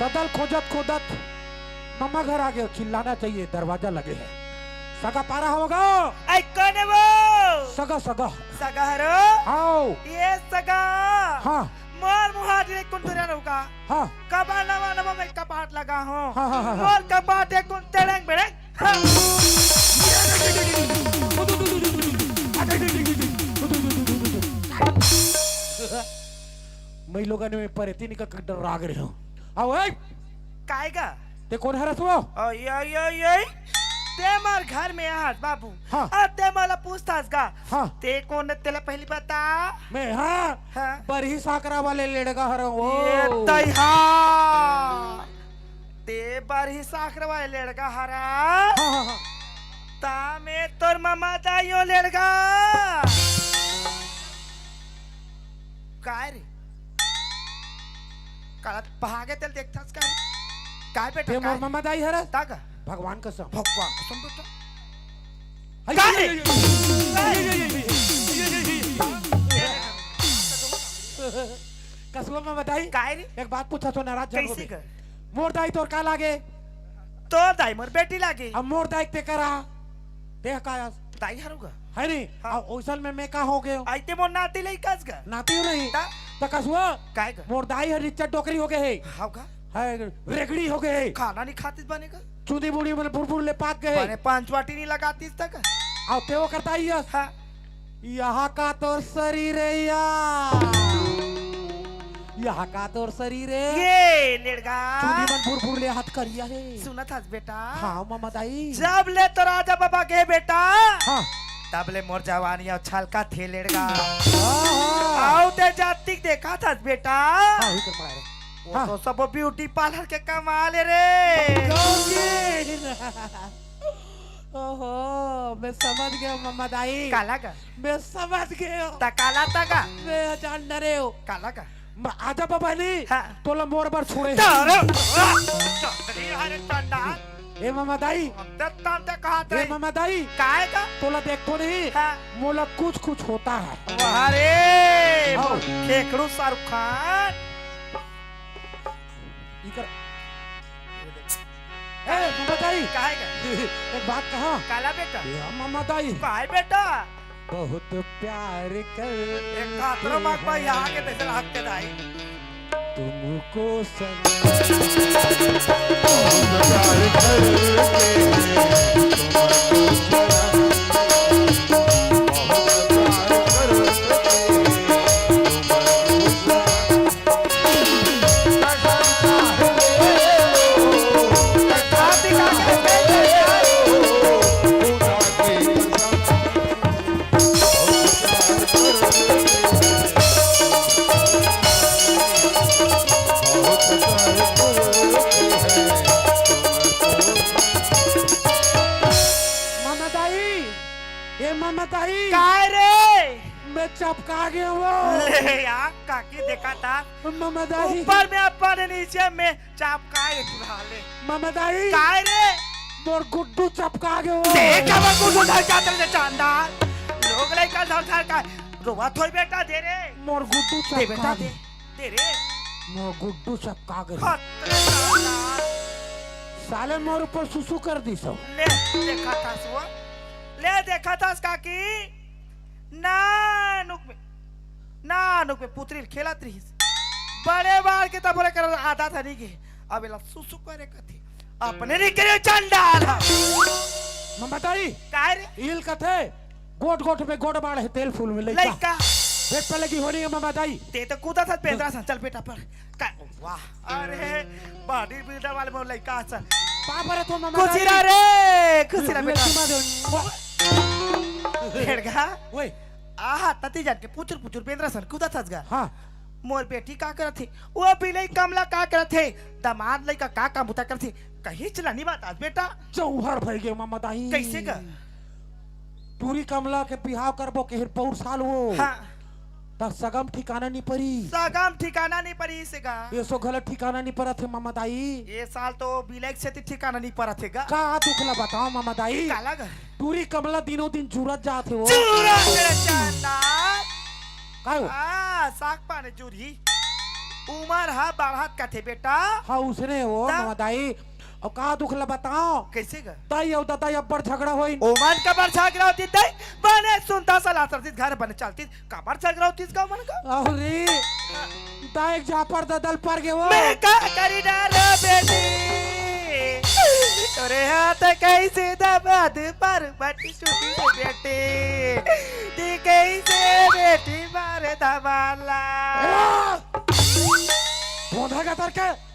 ददल खोजत खोजत ममा घर आ गए, चिल्लाना चाहिए, दरवाजा लगे है। सगा पारा होगा। आई कौन है वो? सगा, सगा। सगा हरो? आओ। ये सगा। हाँ। मोर मुहाजिर कुंदुरा होगा। हाँ। कबा नवा नवा मैं कपाट लगा हूँ। हाँ, हाँ, हाँ, हाँ। मोर कपाट एक कुन तेड़ेंग बेड़ेंग। हाँ। मैं लोगन में परेती निकल के डर राग रहे हूँ। आओ, ए! काय गा? ते कोन हरस वो? ओय, ओय, ओय, ओय। ते मोर घर में आहस, बाबू। हाँ। अब ते मोला पूछतास गा। हाँ। ते कोन तेला पहली बता। मैं, हाँ। हाँ। बरही साकरा वाले लेड़गा हरंव वो। ये तैहा। ते बरही साकरा वाले लेड़गा हरा। हाँ, हाँ, हाँ। ता मैं तोर ममा दाई हो लेड़गा। काय रे? काला भागे तेल देखथस काय? काय बेटा, ते मोर काय? ममा दाई हरस? ता का? भगवान कसम। भगवान कसम बेटा। हाय, का रे? हाय, हाय, हाय। कसुआ में बताई? काय रे? एक बात पूछा तो नाराज झन कइसे होबे। कर? मोर दाई तोर का लागे? तोर दाई मोर बेटी लागे। अब मोर दाई ते करा, ते कायस? दाई हरू गा। है नी? हाँ। अब ओइसन में मैं का हो गयो? आइते मोर नाती लइकास गा। नाती हो नहीं? ता? त कसुआ? काय गा? मोर दाई हर रिच्चर डोकरी हो गए है। हाव का? है, रेगड़ी हो गए है। खाना नहीं खातिस बने का? चुंदी मुड़ी में बुरबुर ले पाक गए है। बने पांच वाटी नहीं लगातिस तक। अब ते वो करता ही है। हाँ। यहाँ का तोर शरीर है या? यहाँ का तोर शरीर है? ये लेड़गा। चुंदी मन बुरबुर ले हाथ करिया है। सुनत हस बेटा? हाँ, ममा दाई। जब ले तोर आजा बाबा गे बेटा, हाँ। तब ले मोर जवानी अउ छलकत हे लेड़गा। हाँ, हाँ। अउ ते जातिक देखत हस बेटा। हाँ, हुई कर पड़ा रे। वो हाँ। तो सब ब्यूटी पार्लर के कमाल हे रे। गौरी। ओहो, मैं समझ गया ममा दाई। काला का? मैं समझ गया। त काला ता का? मैं जान डरे हो। काला का? म-, आजा बाबा नी, हाँ। तोला मोर बर छोड़े। तारा, आ, चंदनी हरे चंडाल। ए ममा दाई। हम त तब तक कहा ए थे। ममा दाई। काय का? तोला देखतो नहीं। हाँ। मोला कुछ कुछ होता है। वाह रे, आओ। खेकड़ू शाहरुख खान। इकर ए, ममा दाई। काहे का? एक बात कहा। काला बेटा? ए, ममा दाई। काय बेटा? बहुत प्यार कर एक हाथ रो मांग भाई आगे देख रहा के दाई। तुमको सम- बहुत प्यार करते हैं, तुमको सम- बहुत प्यार करते हैं, तुमको सम- चपका गे वो। ले यार, काकी देखा था। ममा दाई। ऊपर में अपन, नीचे में चपकाए तू रहा ले। ममा दाई। काय रे? मोर गुड्डू चपका गे वो। देख, अब गुड्डू धर जात रे चांदा। लोग लइका धर धर का रोवा थोई बेटा, दे रे। मोर गुड्डू दे बेटा, चपका दे। गे। दे रे। मोर गुड्डू चपका गे। खतरे चांदा। साले मोर ऊपर सुसु कर दिस। ले, देखा था सो। ले, देखा था काकी। नानुक में, नानुक में पुतरी खेलत रहिस। बड़े बाढ़ के तब बोले कर आधा धरी गे। अब एला सुसु करे कथे। अपने नहीं करे चंडाल। ममा दाई। काय रे? इल कथे, गोट गोट में गोट बाढ़ हे तेल फूल में लइका। लइका। पेट पे लगी होनी है ममा दाई। ते तो कूदा था पेंद्रा सा, चल बेटा पढ़। का, वाह। अरे, बॉडी बिल्डर वाले मोर लइका असन। पाप रे तो ममा खुशी दाई। रह रे, खुशी रह बेटा। लक्ष्मी माँ दे। भेड़गा। ओए। आहा, तती जान के पुचुर पुचुर बेंद्रा सन कूदा थस गा। हाँ। मोर बेटी का करत हे? वो बिलई कमला का करत हे? दामाद लइका का काम बुता करत हे? कहीं चला नहीं बात आज बेटा। चौहर भई गे ममा दाई। कैसे गा? टूरी कमला के बिहाव करबो केहिर पौर साल वो। हाँ। त सगम ठिकाना नहीं परी। सगम ठिकाना नहीं परी से गा। एसो घला ठिकाना नहीं परत हे ममा दाई। ये साल तो बिलई सेती ठिकाना नहीं परत हे गा। का दुख ला बताओ ममा दाई। काला गा? टूरी कमला दिनों दिन जुरत जात हे वो। जुरत हे चंदा। काय हो? आ, साग पानी जुरही। उमर हा बढ़त कथे बेटा। हाँ, उसने वो ता? ममा दाई। अउ का दुख ला बताओ? कैसे गा? दाई अउ ददा अब्बड़ झगड़ा होइन। ओमन काबर झगड़ा होतिस दाई? बने सुनता सलाह सरतिस घर बने चलतिस। काबर झगड़ा होतिस गा ओमन का? अरे, दाई के झापड़ ददा ल पर गे वो। मैं का करी डारो बेटी? तोरे हाथ कैसे दबाद पर बटी छुटी से बेटी? ती कैसे बेटी मारे दबाला? ए! धोधा गतर के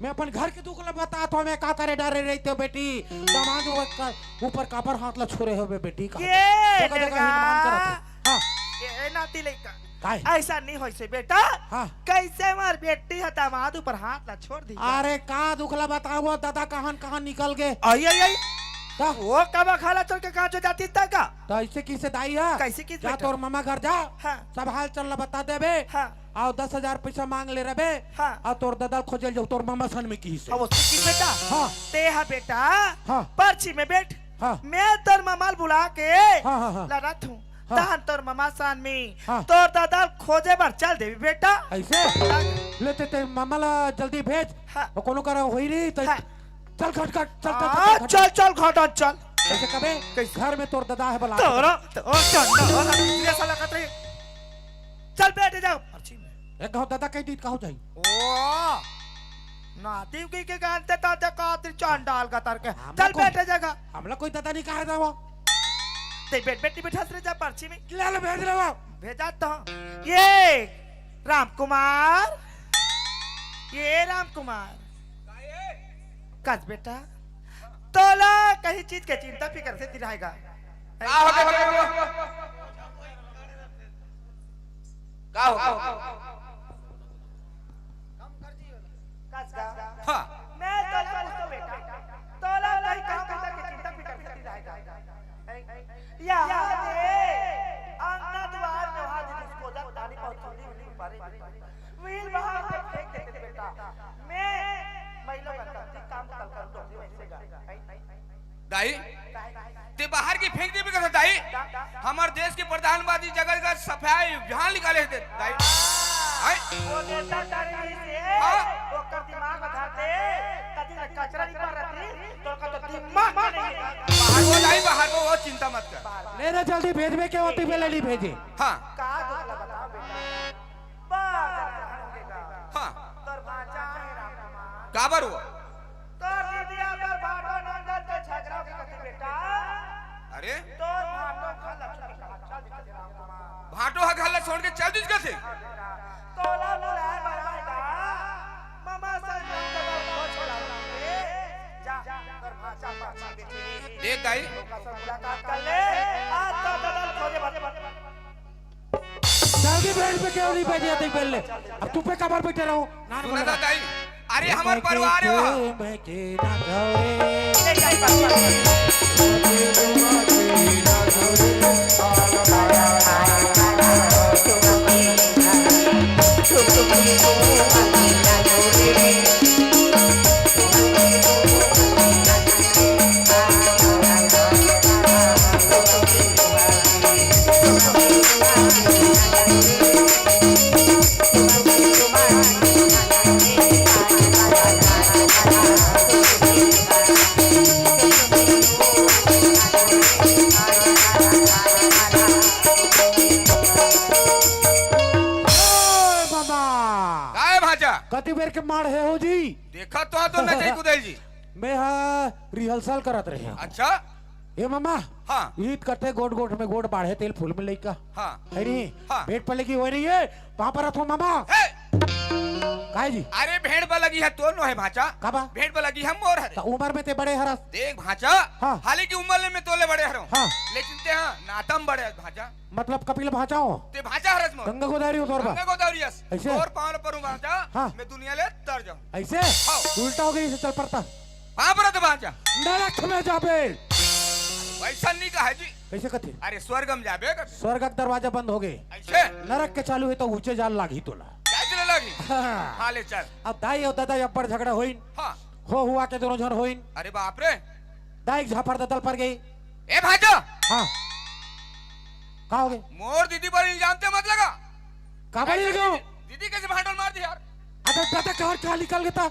मैं अपन घर के दुख ल बतात हंव, मैं का करे डरे रहितेंव बेटी। दामाद ऊपर का, ऊपर काबर हाथ ल छोरे होबे बेटी का? ये जगह जगह मेरे हिनमान करत हे। हाँ। ये नाती लइका। काय? ऐसा नहीं होइसे बेटा। हाँ। कैसे मार बेटी ह दामाद ऊपर हाथ ल छोड़ दी? अरे का दुख ल बतावंव, ददा कहां कहां निकल गे। आई, आई, आई। का? वो कब खाला चल के कहां जो जातिस त का? त ऐसे किसे दाई हा? कैसे किस जा बेटा? तोर ममा घर जा। हाँ। सब हाल चाल ल बता देबे। हाँ। अउ दस हजार पैसा मांग ले रबे। हाँ। अउ तोर ददा ल खोजे ल जाहूं, तोर ममा सन में किसे। अब उसने की बेटा? हाँ। ते हा बेटा, हाँ। पर्ची में बैठ। हाँ। मैं तोर ममा ल बुला के हाँ, हाँ, हाँ। लड़त हूँ। हाँ। तहन तोर ममा सन में हाँ। तोर ददा ल खोजे बर चल देबे बेटा। ऐसे? हाँ। ले ते, ते ममा ला जल्दी भेज। हाँ। अउ कोनो करा होई नहीं त हाँ। चल घट घट, चल, चल, आ, चल, घट, चल, घट। चल, घटन, चल। कैसे कबे? कैसे? घर में तोर ददा हे बला। तोरा, तोर चंदा वाला दूसरे साला कतरे। चल बैठ जा पर्ची में। एक घाव ददा कह दी, कहो जाई। ओ, नाती की के जानते ताते कातिर चंडाल गतर के। हमला चल कोई, बैठ जगह। हमला कोई ददा नहीं कहा जावा। ते बैठ, बैठ, बैठ, हंस रे जा पर्ची में। ले, ले, भेज रहा। भेजा तो। ये राम कुमार, ये राम कुमार। कस बेटा, तोला कहीं चीज के चिंता फिकर से दिलाएगा। का हो गे, का हो गे? का हो गे? कस का? हाँ। मैं तोला पूछतो बेटा, तोला कहीं काम बूता के चिंता फिकर से दिलाएगा। यहाँ दे, अंगना दुआर में वहाँ दे, उसको जा, पानी पहुँचाने वाली बारे में। वीर बहा के फेंक देते बेटा। मैं, मैं लोग का गलती काम कल कर दो, वैसे गा। दाई, ते बाहर की फेंक देबे कथे दाई? हमर देश के प्रधानमंत्री जगह जगह सफाई अभियान निकाले हे दाई। हैं? वो नेता कर रही से, हाँ? वो कर दिमाग में धरते, कदी ना कचरा नहीं पर रहती, तो का तो दिमाग में नहीं। बाहर वो दाई, बाहर वो, वो चिंता मत कर। ले रे जल्दी भेजबे के होती बेले नहीं भेजे। हाँ। का दुख लगा बताओ बेटा? बार जगह रहन के का? हाँ। तोर भांचा है राम कुमार। काबर हुआ? तोर दीदी अगर भाटो नंदन के झगड़ा के कथी बेटा? अरे? तोर भाटो घर लक्ष्मी का अच्छा दिखत है राम कुमार। भाटो ह घर ला छोड़ के चल दिस कथे? हाँ बेटा। तोला बुलाए बर आएगा। ममा संग नंदन को छोड़ा दे। जा, तोर भांचा पाछी बेटी। देख दाई। ओकर से मुलाकात कर ले। आज तो ददन खोजे भर जल्दी बेड पे क्यों नहीं बैठे थे पहले? अब तू पे कबर बैठे रहो। नान सुना बोला। था दाई, अरे हमार परिवार है वह। मैं के ना घरे। ओए बाबा, काय भांचा? कति बेर के माढ़े हो जी? देखा तो हा तो नचई कुदई जी। मैं हा rehearsal करत रहे हूँ। अच्छा? ए मामा, हाँ। ईद कथे गोठ गोठ में गोठ बाढ़े तेल फूल में लइका। हाँ। है नहीं? हाँ। भेंट पल्ले की होय नहीं है, वहाँ पर रथो मामा। हे! काय जी? अरे भेंट पल्ले की है तो नो है भांचा। का बा? भेंट पल्ले की है मोर हरे। त उमर में ते बड़े हरस। देख भांचा, हाँ। हाले की उमर में तोले बड़े हरो। हाँ। लेकिन ते हाँ, नातम बड़े हस भांचा। मतलब कपिल भांचा हो? ते भांचा हरस मोर। गंगा गोदावरी हो तोर बा? गंगा गोदावरी हस। ऐसे? तोर पाँव पर हूँ भांचा, हाँ। मैं दुनिया ले तर जाऊँ। ऐसे? हाँ। उल्टा हो गई इसे चल पड़ता। पाँव परत भांचा। नरक में जाबे। वैसा नहीं कहा जी। कैसे कथे? अरे स्वर्ग में जाबे कर। स्वर्ग का दरवाजा बंद हो गए। ऐसे? नरक के चालू है तो ऊंचे जाल लागी तोला। क्या चले लागी? हाँ। हाँ, ले चल। अब दाई और दादा अब्बड़ झगड़ा होइन। हाँ। हो हुआ के दोनों झन होइन। अरे बाप रे। दाई के झापड़ दतल पर गई। ए भांचा। हाँ। का हो गए? मोर दीदी पर इल्जाम ते मत लगा। का बोल रहे हो? दीदी कैसे भांडोल मार दी यार? अबे दादा कहाँ कहाँ निकल गया था?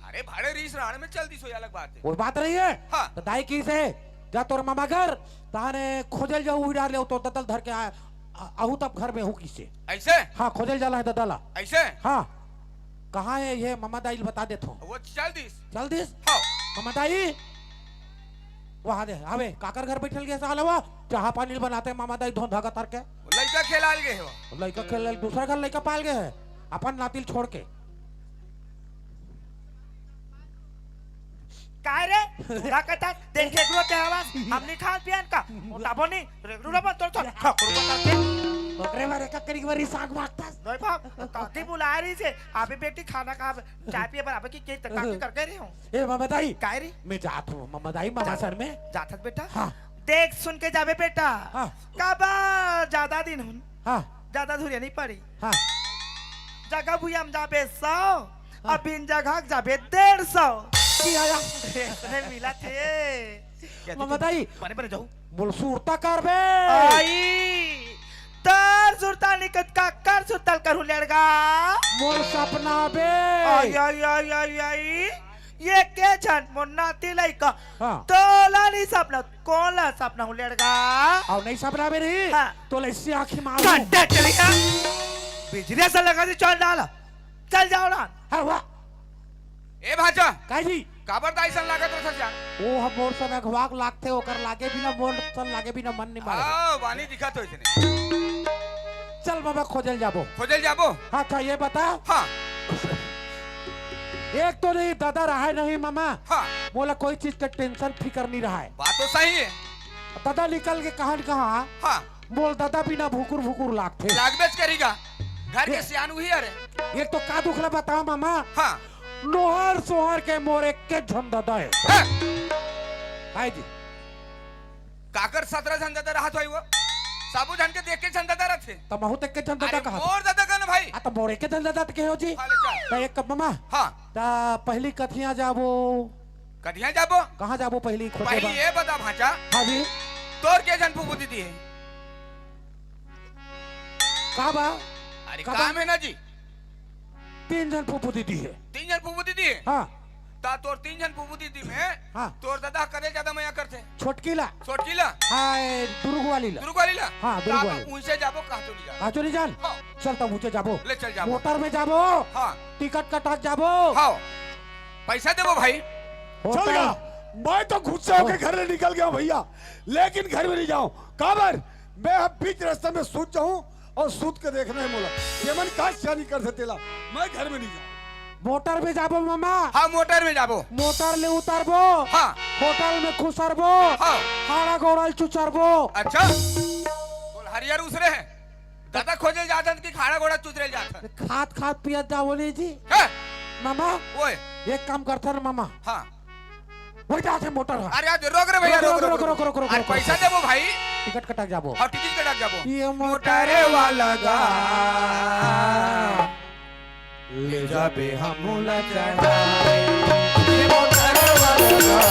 अरे भाड़े रीस राण में चल दी सो अलग बात है। वो बात नहीं है। हाँ। तो दाई की से जा तोर मामा घर, ताने खोजल जाऊ उड़ा ले तो दतल धर के आ, आ, आहू तब घर में हूँ किसे। ऐसे? हाँ, खोजल जाला है दतला। ऐसे? हाँ। कहाँ है ये मामा दाई ल बता देत हूँ। वो चल दिस। चल दिस? हाँ। मामा दाई, वहाँ दे, अबे, काकर घर बैठल गए साला वो? चाहा पानी बनाते मामा दाई धोन धागा तार के। वो लइका खेलाल गए हो। लइका खेल, दूसरा घर लइका पाल गए है, अपन नातिल छोड़ के। काय रे? बूढ़ा कहता, देख रेगड़ू ते आवाज, हमनी खान पियन का, मोटाबो नहीं, रेगड़ू रबा तोर तो ठाकुर बता के। ओकरे बारे का करी के बारी साग मारता। नहीं बाप, काकी बुला रही से, अभी बेटी खाना खा, चाय पिए बर, अबे की, के, काकी कर गए रहे हो? ए, मामा दाई। काय रे? मैं जात हूँ, मामा दाई, मामा जा-, सर में। जात हस बेटा? हाँ। देख सुन के जाबे बेटा। हाँ। काबर ज्यादा दिन हुन। हाँ। ज्यादा दूरिया नहीं पड़ी। हाँ। जगह भुइया में जाबे सौ, हाँ। अब बिन जगह के जाबे डेढ़ सौ। की आया? इसने मिला थे। क्या मामा दाई। बने बने जाऊ। मोर सुरता करबे। आई। तोर सुरता निकट का कर सुरता करू लेड़गा। मोर सपना बे। आई, आई, आई, आई, आई। ये के झन मोर नाती लइका। हाँ। तोला नहीं सपना, कोला सपना हूँ लेड़गा। अउ नहीं सपना बे नहीं। हाँ। तोला इससे आँखी मारू। घंटा चली ना। बिजली से लगा दी चल डाल। चल जाओ ना। हाँ, वाह। ए भांचा। काय जी? काबर दाई सन लागत रथस यार? ओ ह मोर सन अघवाक लागथे, ओकर लागे बिना मोर सन लागे बिना मन नहीं मारे। हाँ, वानी दिखत हो इसने। चल मामा खोजल जाबो। खोजल जाबो? हाँ, अच्छा ये बता। हाँ। एक तो नहीं दादा रहाय नहीं मामा। हाँ। मोला कोई चीज का tension फिकर नहीं रहाय। बात तो सही है। दादा निकल के कहाँ न कहाँ। हाँ। मोर दादा बिना भुकुर भुकुर लागथे। लागबेच करीगा। घर के ये सियान उही हरे। एक तो का दुख ला बताओ मामा। हाँ। नोहर सोहर के मोर एक के झन दादा है। हाँ। हाय जी। काकर सतरा झन दादा रहत होई वो? सबो झन के देख के झन दादा रहथे। त महू त एक के झन दादा अरे कहा। मोर दादा का ना भाई। आ त मोर एक के झन दादा त के हो जी। हाँ, ले चल। त एक कप मामा। हाँ। त पहली कथिया जाबो। कथिया जाबो? कहाँ जाबो पहली खोजे पहली बा? ये बता भांचा। हाँ जी। तोर के झन फूफू दीदी है? का बा? अरे का काम बा? है ना जी। तीन झन फूफू दीदी है। तीन झन फूफू दीदी है? हाँ। ता तोर तीन झन फूफू दीदी में हाँ। तोर दादा करे ज्यादा मया करथे? छोटकी ला। छोटकी ला? हाँ, ए, दुर्ग वाली ला। दुर्ग वाली ला? हाँ, दुर्ग ता वाली। उनसे जाबो, कहा तो नहीं जाबो। कहा तो नहीं जान? हाँ। चल तब ऊंचे जाबो। ले चल जाबो। मोटर में जाबो। हाँ। टिकट कटाक जाबो। हाँ। पैसा देबो भाई। होता चल है। जा। मैं तो गुस्सा होके हाँ। घर ले निकल गया हूँ भैया, लेकिन घर में नहीं जाऊँ। काबर? मैं अब बीच रास्ते में सूत जाऊँ और सूत के देखना है मोला। ये मन का सियानी कर से तेला, मैं घर में नहीं जाऊँ। मोटर में जाबो मामा। हाँ, मोटर में जाबो। मोटर ले उतरबो। हाँ। होटल में खुसरबो। हाँ। हाड़ा गोड़ल चुचरबो। अच्छा। बोल, हरियर उसरे है। दादा खोजे जाथन कि खाड़ा गोड़ा चुचरे जाथन? खात खात पियत जावो नहीं जी। हैं? मामा, ओए। एक काम करथन मामा। हाँ। वही जाथे मोटर हा। अरे आज रोक रे भैया, रोक, रोक, रोक, रोक, रोक, रोक, रोक, अरे रोक, पैसा रोक। देबो भाई। टिकट कटाक जाबो। हाँ, टिकट कटाक जाबो। ये मोटर मोटर वाला गा। ले जाबे हमू ला चढ़ाए। ये मोटरवा लगा,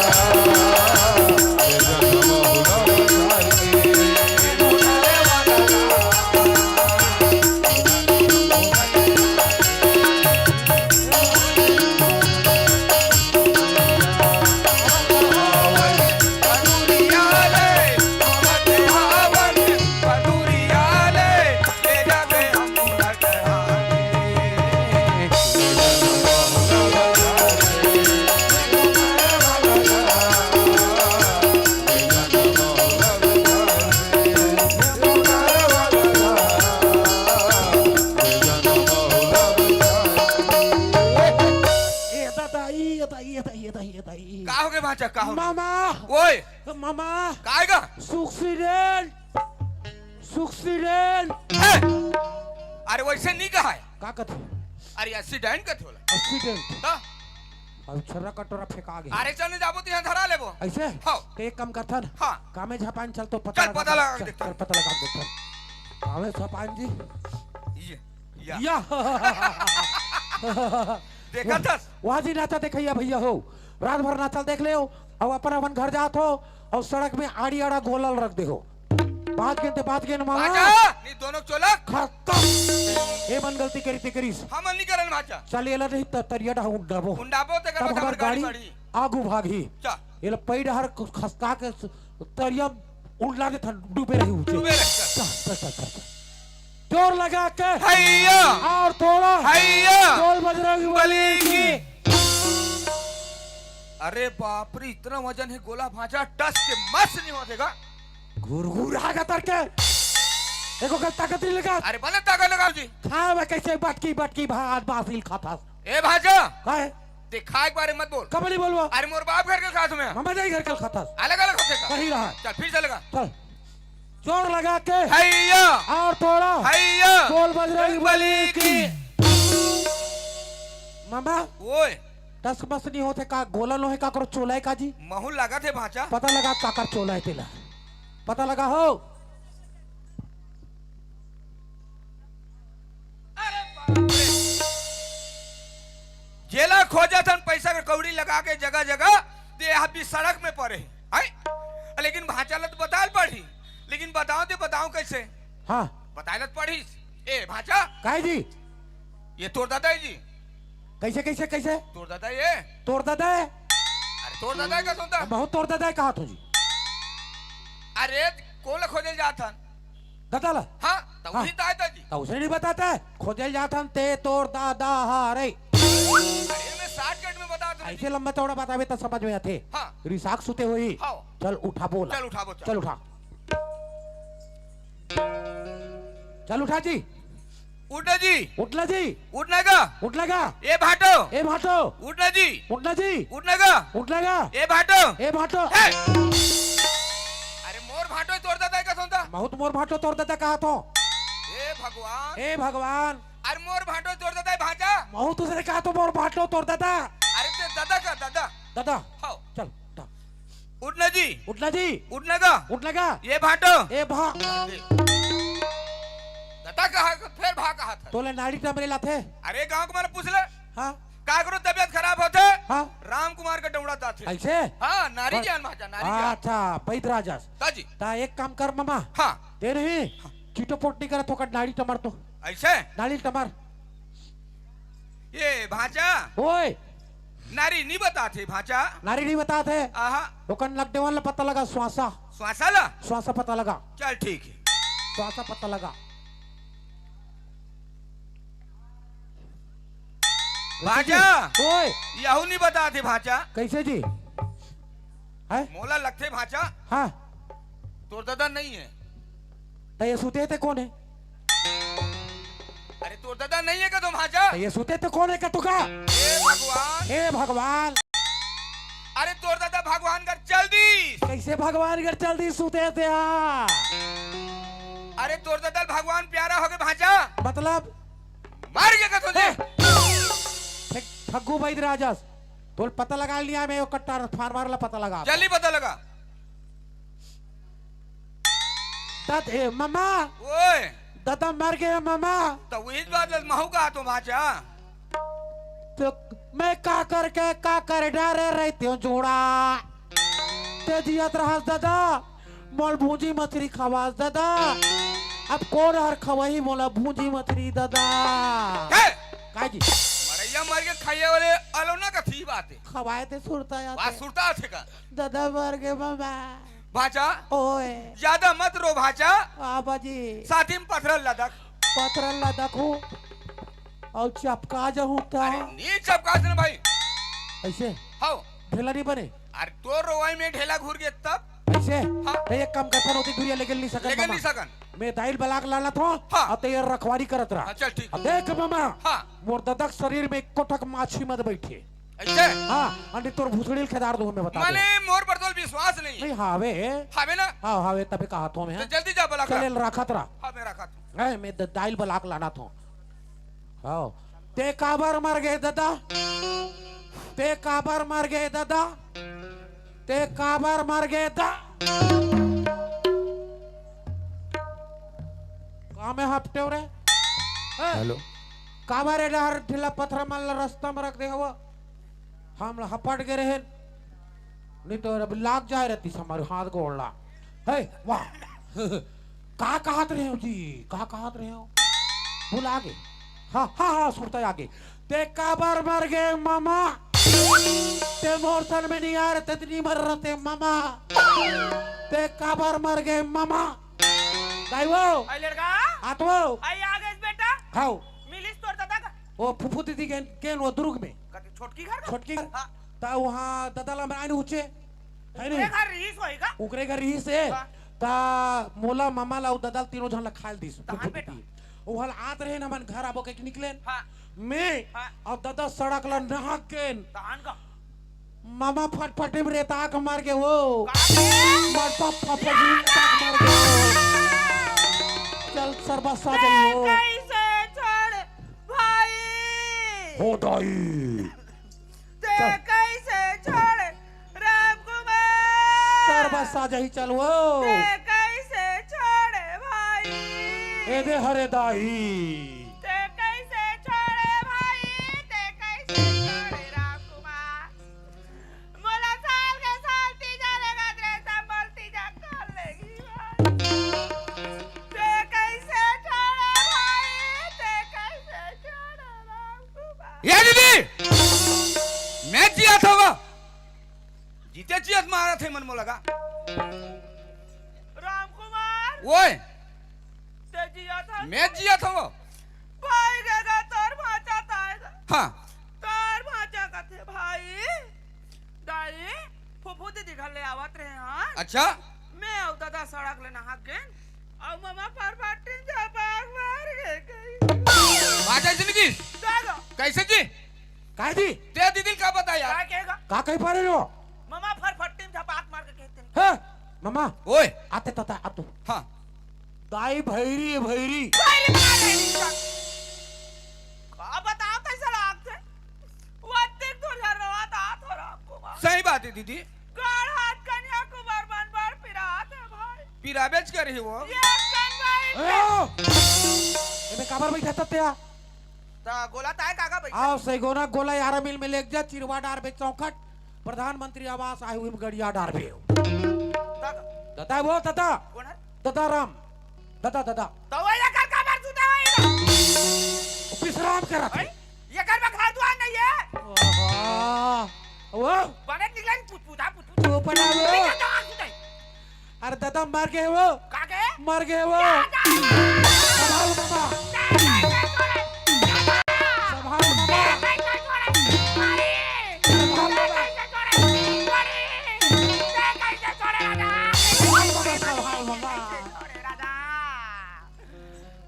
ले जा हमू ला चढ़ाए। ये मोटरवा लगा। ए दादा, ई दादा, ई दादा, ई दादा, ई दादा, ई। का हो गए भांचा, का हो गए? मामा। ओए। मामा। का आएगा? सुक्सीडेंट। सुक्सीडेंट। ए! अरे वैसे नहीं कहा है। का कथे? अरे एक्सीडेंट कथे होला। एक्सीडेंट। हाँ। अब छर्रा कटोरा फेंका गया। अरे चल नहीं जाबो तो यहाँ धरा लेबो। ऐसे? हाँ। तो एक काम करथन। हाँ। कामे झपान चल तो पता चल, लगा पता दे-, लगा के चल, देखथन। चल पता लगा के देखथन। कामे झपान जी। ये, या। या। देखा थस? वहाँ जी नाचा देखैया भैया हो। रात भर नाचा देख ले हो, अब अपन अपन घर जात हो, और सड़क में आड़ी आड़ा गोलल रख दे हो। बाज गेन ते बाज गेन मामा। बाजा! नहीं दोनों चोलक। खत्म। ए मन गलती करी ते करीस। हमन नहीं करन भांचा। चल एला नहीं त तरिया डहा उंडाबो। उंडाबो ते तब करबो हमर हमर गाड़ी गाड़ी बढ़ी। आगू भागही। चल। एला पई डहर खसका के स-, तरिया उंडला देथन, डूबे रही ऊंचे। डूबे रही, चल। चल, चल, चल, चल, चल। जोर लगा के। हैया। और थोड़ा। हैया। बोल बजरंग बली की। अरे बाप रे, इतना वजन है गोला भांचा, टस के मस नहीं होते का? घुरघुरा के तर के। एको का ताकत नहीं लगा। अरे भले ताकत लगाओ जी। खा मैं कैसे बटकी बटकी भात बासिल खाथस। ए भांचा। काय? ते खाए के बारे मत बोल। कब नहीं बोलबो? अरे मोर बाप घर के खाथस मैं। मामा जी घर के खाथस। अलग अलग होते का? कहीं रहा। चल फिर से लगा। चल। जोर लगा के। हैया। और थोड़ा। हैया। बोल बजरंग बली की। मामा। ओए। टस मस नहीं होते का? गोला लोहे का करो चोला है का जी? महू लगा थे भांचा। पता लगा काकर चोला है तेला। पता लगा हो। अरे बाप रे। जेला खोजत हन पैसा के कौड़ी लगा के जगह जगह, ते यहाँ भी सड़क में पड़े हैं। लेकिन भांचा ला तो बताए ल पड़ही, लेकिन बताओ ते बताओ कैसे? हाँ। बताए ल तो पड़ही। ए भांचा। काय जी? ये तोर दादा है जी। कैसे, कैसे, कैसे? तोर दादा ये। तोर दादा है? अरे तोर दादा है का सुनता? बहुत तोर दादा है कहा तो जी। अरे कौन ला खोजे ल जात हन? दादा ला? हाँ, तो हाँ। वही तो आए था जी। तो उसे नहीं बताता है, खोजे ल जात हन ते तोर दादा हा रे। अरे मैं शॉर्टकट में बता दूं जी। ऐसे लंबा चौड़ा बतावे तो समझ में आथे। हाँ। रिसाक सुते होही। हाँ। चल उठा बोला। चल उठा बोल, चल। चल उठा। चल उठा जी। उठ ना जी। उठ ना जी। उठ ना गा। उठ ना गा। ए भाटो। ए भाटो। उठ ना जी। उठ ना जी। उठ ना गा। उठ ना गा। ए भाटो। ए भाटो। हे! अरे मोर भाटो तोर दादा का सुनता? बहुत मोर भाटो तोर दादा कहा तो। ए भगवान। ए भगवान। अरे मोर भाटो तोर दादा भांचा। बहुत दूसरे कहा तो मोर भाटो तोर दादा। अरे ते दादा का दादा। दादा। हाँ। चल उठा। उठ ना जी। उठ ना जी। उठ ना गा। उठ ना गा। ये भाटो। ए भा। दादा कहा, फिर भा कहा था। तोले नाड़ी टमरे लाथे। अरे गांव के मन पूछ ले। हाँ। का करो तबीयत खराब होथे? हाँ। राम कुमार के डौड़ा दाथे। ऐसे? हाँ, नारी बस। जान भांचा, नारी जान। अच्छा, पैद राजस। ता जी। ता एक काम कर मामा। हाँ। ते नहीं, चिटोपोट नहीं करे तो कर नाड़ी टमर तो। ऐसे? नाड़ी टमर। ये भांचा। ओए। नारी नहीं बताते भांचा। नारी नहीं बताते। आहा। ओकर नगदेवन ला पता लगा, श्वासा। श्वासा ला? श्वासा पता लगा। चल ठीक है। श्वासा पता लगा। भांचा। ओए। यहू नहीं बताते भांचा। कैसे जी? है? मोला लगथे भांचा। हाँ। तोर दादा नहीं है। तो ये सुते थे कौन है? अरे तोर दादा नहीं है का तो भांचा? तो ये सुते थे कौन है का तू का? हे भगवान। हे भगवान। अरे तोर दादा भगवान घर चल दी। कैसे भगवान घर चल दी सुते थे हाँ? अरे तोर दादा भगवान प्यारा हो गए भांचा। मतलब? मर गए का तुझे? हे! ठग-, ठग्गू बैद राजस। तोल पता लगा लिया मैं ओकर ट्रांसफार्मर ला पता लगा। जल्दी पता लगा। दद ए मामा। ओए। दादा मर गया मामा। तो वही बात है, महू का तो भांचा। तो मैं का करके का करे डारे रहितेंव जोड़ा। ते जियत रहस ददा, मोला भूंजी मछरी खवास ददा। अब कोन हर खवाही मोला भूंजी मछरी ददा? हे! काय जी? मरइया मर के खाइया वाले अलोना का थी बात हे। खवाए ते सुरता आथे। बात सुरता आथे का? ददा मर गे ममा। भांचा, ओए। ज्यादा मत रो भांचा। आ बाजी। साथी में पथरल लदक। पथरल लदक हो। अउ चपका जहूं त। अरे नी चपका दे ना भाई। अइसे? हाव। ढेला नी बने? अरे तोर रोवई में ढेला घुर गे तब। अइसे? हाँ। त एक काम करथन, ओती दुरिहा लेगेल नी सकन लेगेल ममा। नी सकन। मैं दाई ल बला के लानत हों, हाँ। अउ ते रखवारी करत रह। हाँ, चल ठीक। अब देख ममा, हाँ। मोर ददा के शरीर में एको ठक माछी मत बइठे। अइसे? हाँ, अउ नी तोर भुसड़ी ल खेदार दूं, मैं बता दूं। माने मोर पर तोला विश्वास नहीं हे। नहीं, हावे। हावे ना? हाँ, हावे, तभे कहत हों मैं, त हाँ। जल्दी जा बला के चल, ला। एला राखत रह। हाँ, मैं राखत हों। नहीं, मैं द-, दाई ल बला के लानत हों। हाँ। ते काबर मर गे ददा? ते काबर मर गे ददा? ते काबर मर गे दा? का मैं हपटेंव रे? ए, हेलो। काबर ए डहर ढीला पथरा मन ला रस्ता में रख दे हव? हम हपट गे रहेन, नी तो अब लाग जाय रहतिस हमर हाथ गोड़ ला। हे, वाह। का कहत रहेंव जी? का कहत रहेंव? भुला गे। हाँ, हाँ, हाँ, सुरता आ गे। ते काबर मर गे ममा? ते मोर सन में नी आय रहते त नी मर रहते ममा। ते काबर मर गे ममा? दाई वो। अई लड़का। आत वो। अई आ गेस बेटा। हाव। मिलिस तोर ददा का? वो फूफू दीदी गेन, गेन वो दुर्ग में। कते छोटकी घर का? छोटकी घर। हाँ। त उहाँ ददा ला मैं आइन उचे। हे नहीं? ओकरे घर रिहिस होही का? ओकरे घर रिहिस हे। हाँ। त मोला, ममा ला अउ ददा ला तीनों झन ला खाय ल दिस। तहान फूफू बेटा। दीदी। ओहल आत रहेन, हमन घर आबो कहिके निकलेन। हाँ। मैं हाँ। अउ ददा सड़क ला नहक गेन। तहान का? ममा फटफटी में रेता के मर गे वो। का रे? मर फटफटी में रेता के मर गे वो। चल सरबा साजही हो। कइसे छोड़ भाई? हो दाई। ते चल। कइसे छोड़े राम कुमार? सरबा साजही चल वो। ते कइसे छोड़े भाई? ए दे हरे दाई। ते कइसे छोड़े भाई? ते कइसे छोड़े राम कुमार? मोला साल के साल तीजा लेगत रहे, सब मोर तीजा कर लेगी भाई। ते कइसे छोड़े भाई? ते कइसे छोड़े राम कुमार? ए दीदी, मैं जियत हवं। जीते जियत मारत हे मन मोला का। राम कुमार। ओए। ते जियत हस? मैं जियत हवं। भाई गे गा तोर भांचा ताय गा। हाँ। तोर भांचा कथे भाई। दाई, फूफू दीदी घर ले आवत रहे हन। अच्छा। मैं अउ ददा सड़क ले नहक गेन। अउ ममा फरफट्टी झपाक मार गे कही। भांचा जिंदगी। दादा। कइसे जी? काय जी? ते दीदी ल का बता यार? का कहेगा? का कहि पारे हो? ममा फरफट्टी में झपाक मार के कहिथे। हे, ममा। ओए। आते तता, आतू। हाँ। दाई भैरी हे, भैरी। भैरी बना ले नी का। का बताओ, कइसे लागथे? वो अतेक दूर झरवा ता थोड़ा आपको मार। सही बात हे दीदी। गाड़ हाथ कन्या कुमार मन बड़ पिरात हे भाई। पिराबेच करही वो। ये कन भाई। ए, ओ! एमे काबर बइठा तत्या? त गोला ताय काका बइठा? आओ, सैगोना गोला यारा मिल में लेग जा, चिरवा डारबे चौखट, प्रधानमंत्री आवास आए हुए में गड़िया डारबे। दादा। दादा वो, दादा। कोन हे? दादा राम। दादा, दादा। त वो एकर काबर सुता होही ना? विश्राम करत हे। भाई, एकर में घर दुआर नहीं हे। ओहो। वो। बने निकले पुछ, पुछा, पुछ, पुछ। चुप ना वो। नहीं, कहाँ सुता हे? अरे दादा, मर गे वो। का गे? मर गे वो। संभाल ममा। संभाल ममा। संभाल ममा। संभाल ममा।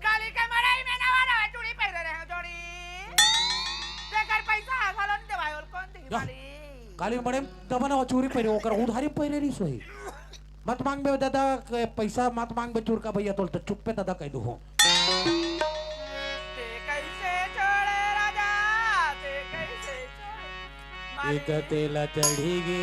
काली के मड़ई में नवा नवा चूड़ी पहिरे रहे हो जोड़ी। तेकर पैसा घलो न देवाय, और कौन देही वाली? काली मड़ई में नवा नवा चूड़ी पहिरे, ओकर उधारी पहिरे रहिस होही। मत मांगबे दादा के पैसा, मत मांगबे चुरका भैया तोल, त चुप्पे दादा कहि दूहूं। ते कइसे छोड़े राजा, ते कइसे छोड़े? एक तेला चढ़ी गे।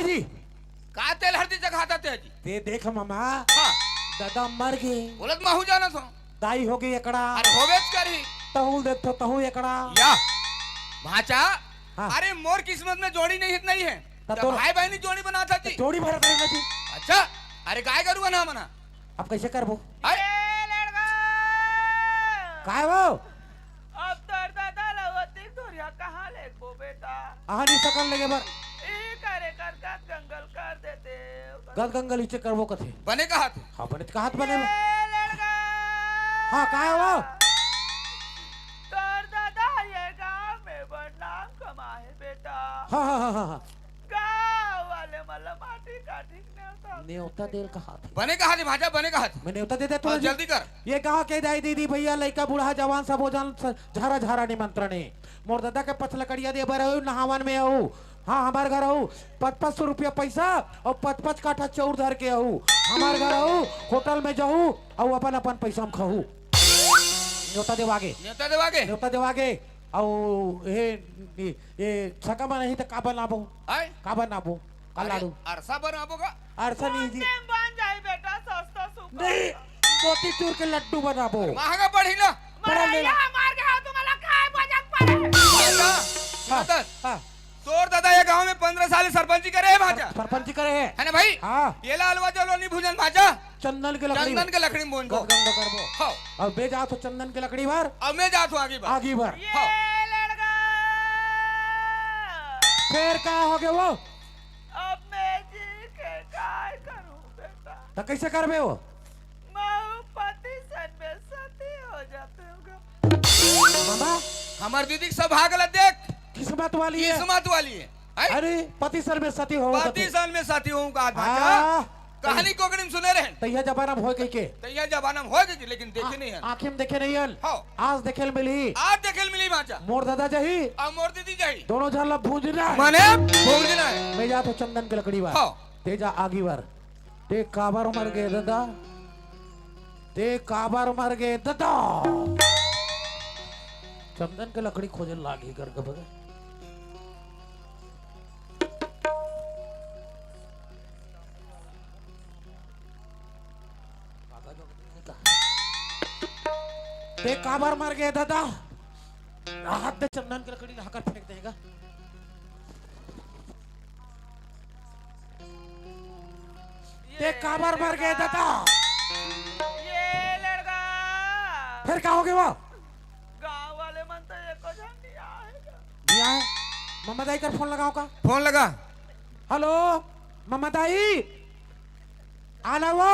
जी। का तेल हरदी चघाथस जी? ते देख मामा, हाँ। ददा मर गे। बोलत महूँ जानत हँव। दाई हो गे एकड़ा। अरे होबेच करही। तहूँ ल देखथो, तहूँ एकड़ा। या। भाँचा, हाँ। अरे मोर किस्मत में जोड़ी नहीं, नहीं हे। त त तोर भाई बहिनी जोड़ी बनाथस जी। जोड़ी भरत रहे ना जी। अच्छा, अरे गाय गरु बना मना। अब कइसे करबो? अरे। ए लड़का। काय हो? अब तोर ददा ल ओतिक दूरिहा कहाँ लेगबो बेटा? आहा, नी सकन लेगे बर। ई करे कर गत गंगल कर देते। गत गंगल इचे करबो कथे। बने कहत। हाँ, बने कहत बने। ए लड़का। हाँ, काय हो? तोर ददा ये गाँव में बड़ नाम कमाए बेटा। हाँ, हाँ, हाँ, हाँ, हाँ। गाँव वाले मन ल माटी काटी के नेवता नेवता दे ल कहत हे। बने कहत हे भाँचा, बने कहत हे। मैं नेवता दे देथँव हाँ, जी। जल्दी कर। ये गाँव के दाई दीदी भैया लइका बूढ़ा जवान सबो झन स-, झारा झारा निमंत्रण हे। मोर ददा के पचलकड़िया दे बर अउ नहावन में अउ, हाँ, हमर घर अउ पच पच सौ रुपया पइसा अउ पच पच काठा चउर धर के अउ हमर घर अउ होटल में जाहू अउ अपन अपन पइसा म खाहू। नेवता देवागे। नेवता देवागे। नेवता देवागे। अउ हे, ये, ये छका में नहीं त का बनाबो? आय? का बनाबो? का अरे, लाडू? अरसा बनाबो का? अरसा नहीं जी। कोन टाइम बन जाई बेटा, सस्ता सुपर। नहीं, मोतीचूर के लड्डू बनाबो। महंगा पड़ही ना। बड़ा मरइया ले ला। हमार के हाथ तुम्हारा खाए बजक पड़े। भाँचा, हाँ, सुनत हस? हाँ। तोर ददा ये गाँव में पंद्रह साल सरपंची करे हे भाँचा। सर-, सरपंची करे हे। है ना भाई? हाँ। ये ला अलवा जलवा नहीं भूँजन भाँचा। चंदन के लकड़ी चंदन में। के लकड़ी में भूँजबो। गंध गंध करबो। हाँ। अब बे जात हो चंदन के लकड़ी बर। अब मैं जात हूँ आगी बर। आगी बर। ये हाँ। लड़का। फेर का होगे वो? अब मैं जी के काय करूँ बेटा? त कइसे करबे वो? महूँ पति सन में सती हो जाते होगा। मामा, हमर दीदी के सौभाग्य ला देख। किस्मत वाली हे। किस्मत वाली हे। हैं? अरे, पति सन में सती हो पति सन में सती होहूँ का भाँचा। हाँ। कहानी कोकड़ी में सुने रहेन। तइहा जमाना में होय कहिके। तइहा जमाना में होय कहिके, लेकिन देखे नहीं हन। आँखी में देखे नहीं हन। हाँ। आज देखे ल मिलही। आज देखे ल मिलही भाँचा। मोर ददा जाही। अउ मोर दीदी जाही। दोनों झन ला भूँजना हे। मने भूँजना हे। मैं जात हूँ चंदन के लकड़ी बर। हाँ। ते जा आगी बर। ते काबर मर गे ददा? ते काबर मर गे ददा? चंदन के लकड़ी खोजे लागही करके बगे। ते काबर मर गे ददा? हाथ दे चंदन के लकड़ी ला हकर फेंक देगा। ते काबर मर गे ददा? ये लड़का। फेर का होगे वो? गाँव वाले मन तो एको झन नहीं आए। नहीं आए? ममा दाई कर फोन लगावँ का? फोन लगा। हेलो, ममा दाई। आना वो।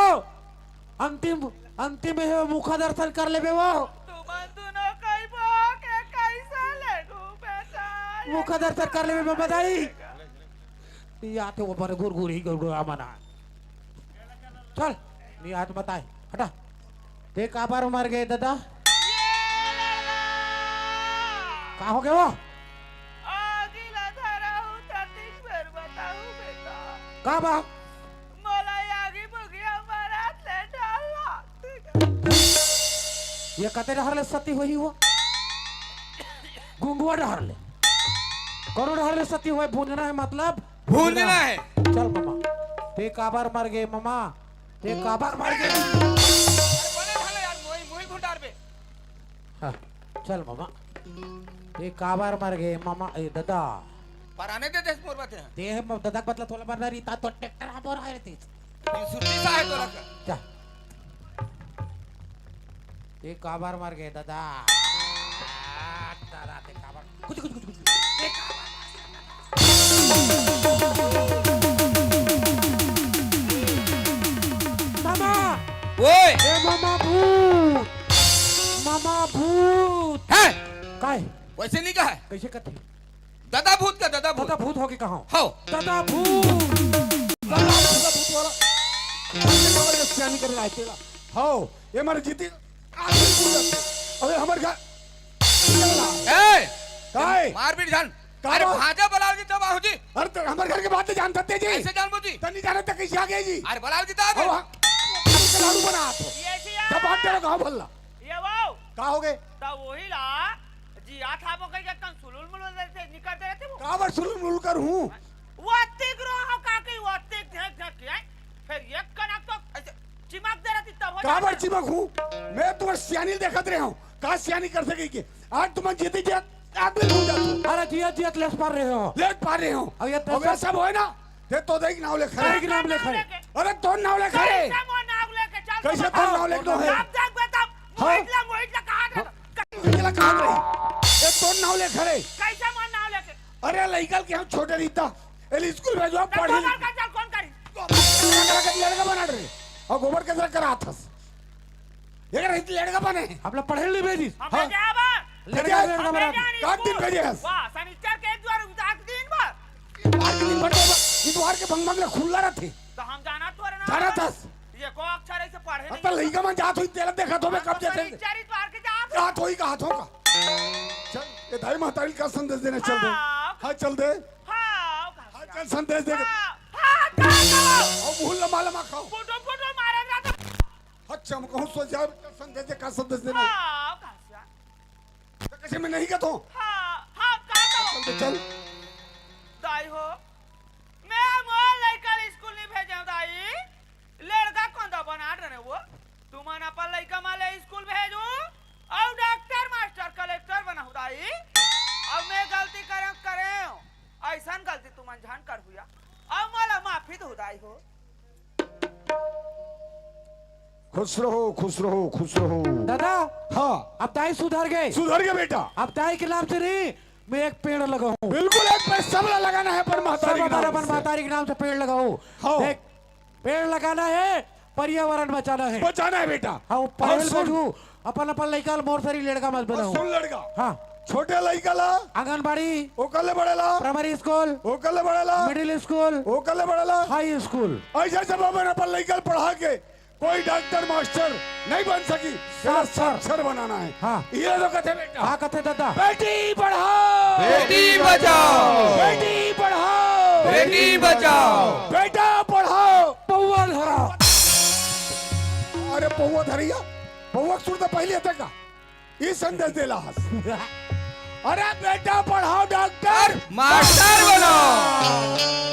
अंतिम, अंतिम हे, मुख दर्शन कर लेबे वो। तुमन दुनों कहिबो के कइसे लेगहूँ बेटा? मुख दर्शन कर लेबे ममा दाई। नी आत हे वो बड़े गुरगुरी गुरगुरा मना। चल, नी आत बताए। हटा। ते काबर मर गे ददा? का होगे वो? आगी ला धरा हूँ, ततिक बेर बताहूँ बेटा। का बा? मोला आगी बुगिया मरत ले डर लागथे। ये कते डहर ले सती होही वो? गुंगवा डहर ले। कोनो डहर ले सती होय, भूंजना हे मतलब? भूंजना हे। चल ममा। ते काबर मर गे ममा? ते काबर मर गे? अरे बने ढाले यार, मोही, मोही भुंडार बे। हाँ, चल ममा। ते काबर मर गे ममा, ए ददा? पर आने दे देस मोर बाते। ते हे म-, ददा के बदला तोला मरना रही, ता तो ट्रैक्टर आ बोरा है रे ते। ये सुट्टी सा है तोला का? जा। ते काबर मर गे ददा? आ, ददा ते काबर? कुछ, कुछ, कुछ, कुछ। ते काबर मर गे ददा? मामा! ओए! ए मामा भूत! मामा भूत! हैं? काय? वैसे नहीं कहा है। कैसे कथे? ददा भूत का ददा भूत। ददा भूत होके कहा? हो। ददा भूत। ददा भूत, ददा भूत वाला। कैसे खबर ये सियानी करे आए तेरा? हो, ये मारे जीती। आज भी भूल जाते। अबे हमर घर। ए! काय? मारपीट जान। का अरे बात? भाजा बलाल की तब आहू जी। अरे तो हमर घर के बात तो जानत हस जी। कैसे जानबो जी? तनी जानत हस कैसे आ गए जी? अरे बलाल की तब। हो, हाँ। हमके लाडू बना आप। ये सिया। तब बात तेरा गाँव भल्ला। ये वो। का होगे? तब वही ला। जी, आ था वो कहीं का कन सुलुल मुलुल रहते, निकलते रहते वो। काबर सुलुल मुलुल कर हूँ? वो ओतिक रोहो काकी, ओतिक झेक झेक के, हैं? फिर एक कनक तो ऐसे चिमक दे रहती तब हो काबर जाता। चिमक हूँ? मैं तुम्हार सियानी देखत रहे हूँ। का सियानी कर सके के? आज तुम जीती जियत आदमी भूल जाते हो। अरे जियत जियत लेस पार रहे हो। लेस पार रहे हो। अब ये तो अब ये सब सब होए ना, ते तो दाई के नाव लेखा रे। दाई के नाव लेखा रे। अरे तोर नाव लेखा रे। कैसे मोर नाव लेके चल कैसे तोर नाव लेके तो है? अब देख बे तब हाँ। मोहित ला, मोहित ला कहा था। मोहित ला कहा रही? ये तोर नाव लेखा रे। कैसे मोर नाव लेके? अरे लइका के हम छोटे रहिता, एल स्कूल भेजवा तो पढ़े। गोबर का चल कौन करी? गोबर का चल लड़का बना रहे। और गोबर के तरह करा थस। ये रहित लड़का बने। अब ला पढ़े नहीं भेजिस। हम हाँ। भेजे अब। लड़का, भेजे। लड़का हम बना भेजे दे। नहीं काट दिन स्कूल। भेजे हस। वाह, शनिचर के एक द्वार उदास दिन भर। इतवार के दिन भर तो इतवार के भंग भंग ले खुल्ला रहथे। तो हम जाना थोड़े ना। जाना थस। ये को अक्षर ऐसे पढ़े अब नहीं। तो लइका मन जात होई, तेला देखत होबे हम कब तो जैसे। शनिचर इतवार के जात होई। जात होई, कहा थो का। चल, ये दाई महतारी का संदेश देने चल दे। हाँ। हाँ, चल दे। हाँ, हाँ, चल संदेश दे। हाँ, हाँ, हाँ, हाँ। और मुँह लमा लमा खाओ। फोटो, फोटो मारे ना तो। अच्छा, हम कहूँ सो जाओ, संदेश दे, का संदेश देना है? हाँ, का तो कैसे मैं नहीं कहता हूँ? हाँ, हाँ, का तो? चल तो चल। दाई हो, मैं मोर लइका ला स्कूल नहीं भेजे दाई। लड़का कौन दा बना रहे वो? तुमन अपन लइका मा ले स्कूल भेजू, और डॉक्टर, मास्टर, कलेक्टर बनाऊ दाई। और मैं गलती करे, करे, ऐसन गलती तुमन झन कर हुआ। और मोला माफी दो दाई हो। खुश रहो, खुश रहो, खुश रहो। दादा, हाँ। अब दाई सुधर गए। सुधर गए बेटा। अब दाई के नाम से नहीं, मैं एक पेड़ लगाऊं। बिल्कुल, एक पेड़ सबला लगाना है, पर महतारी सब के नाम अपन से। महतारी के नाम से पेड़ लगाओ। हाँ। देख, पेड़ लगाना है, पर्यावरण बचाना है। बचाना है बेटा। हाँ, वो पढ़े और सुन। भेजू, अपन, अपन लइका ला मोर सरी लड़का मत और बनाओ। सुन लड़का। हाँ। छोटे लइका ला आंगनबाड़ी, ओकर ले बड़े ला। प्राइमरी स्कूल, ओकर ले बड़े ला। मिडिल स्कूल, ओकर ले बड़े ला। High school. ऐसे जब अपन, अपन लइका ला पढ़ा के कोई डॉक्टर मास्टर नहीं बन सकी, साक्षर। साक्षर बनाना है। हाँ। ये तो कथे बेटा। हाँ, कथे दादा। बेटी पढ़ाओ। बेटी बचाओ। बेटी पढ़ाओ। बेटी बचाओ। बेटा पढ़ाओ। पौवा धरा। अरे पौवा धरिया, पौवा सुरता पहले तक का। ई संदेश देला हस। अरे बेटा पढ़ाओ डॉक्टर, मास्टर बनाओ।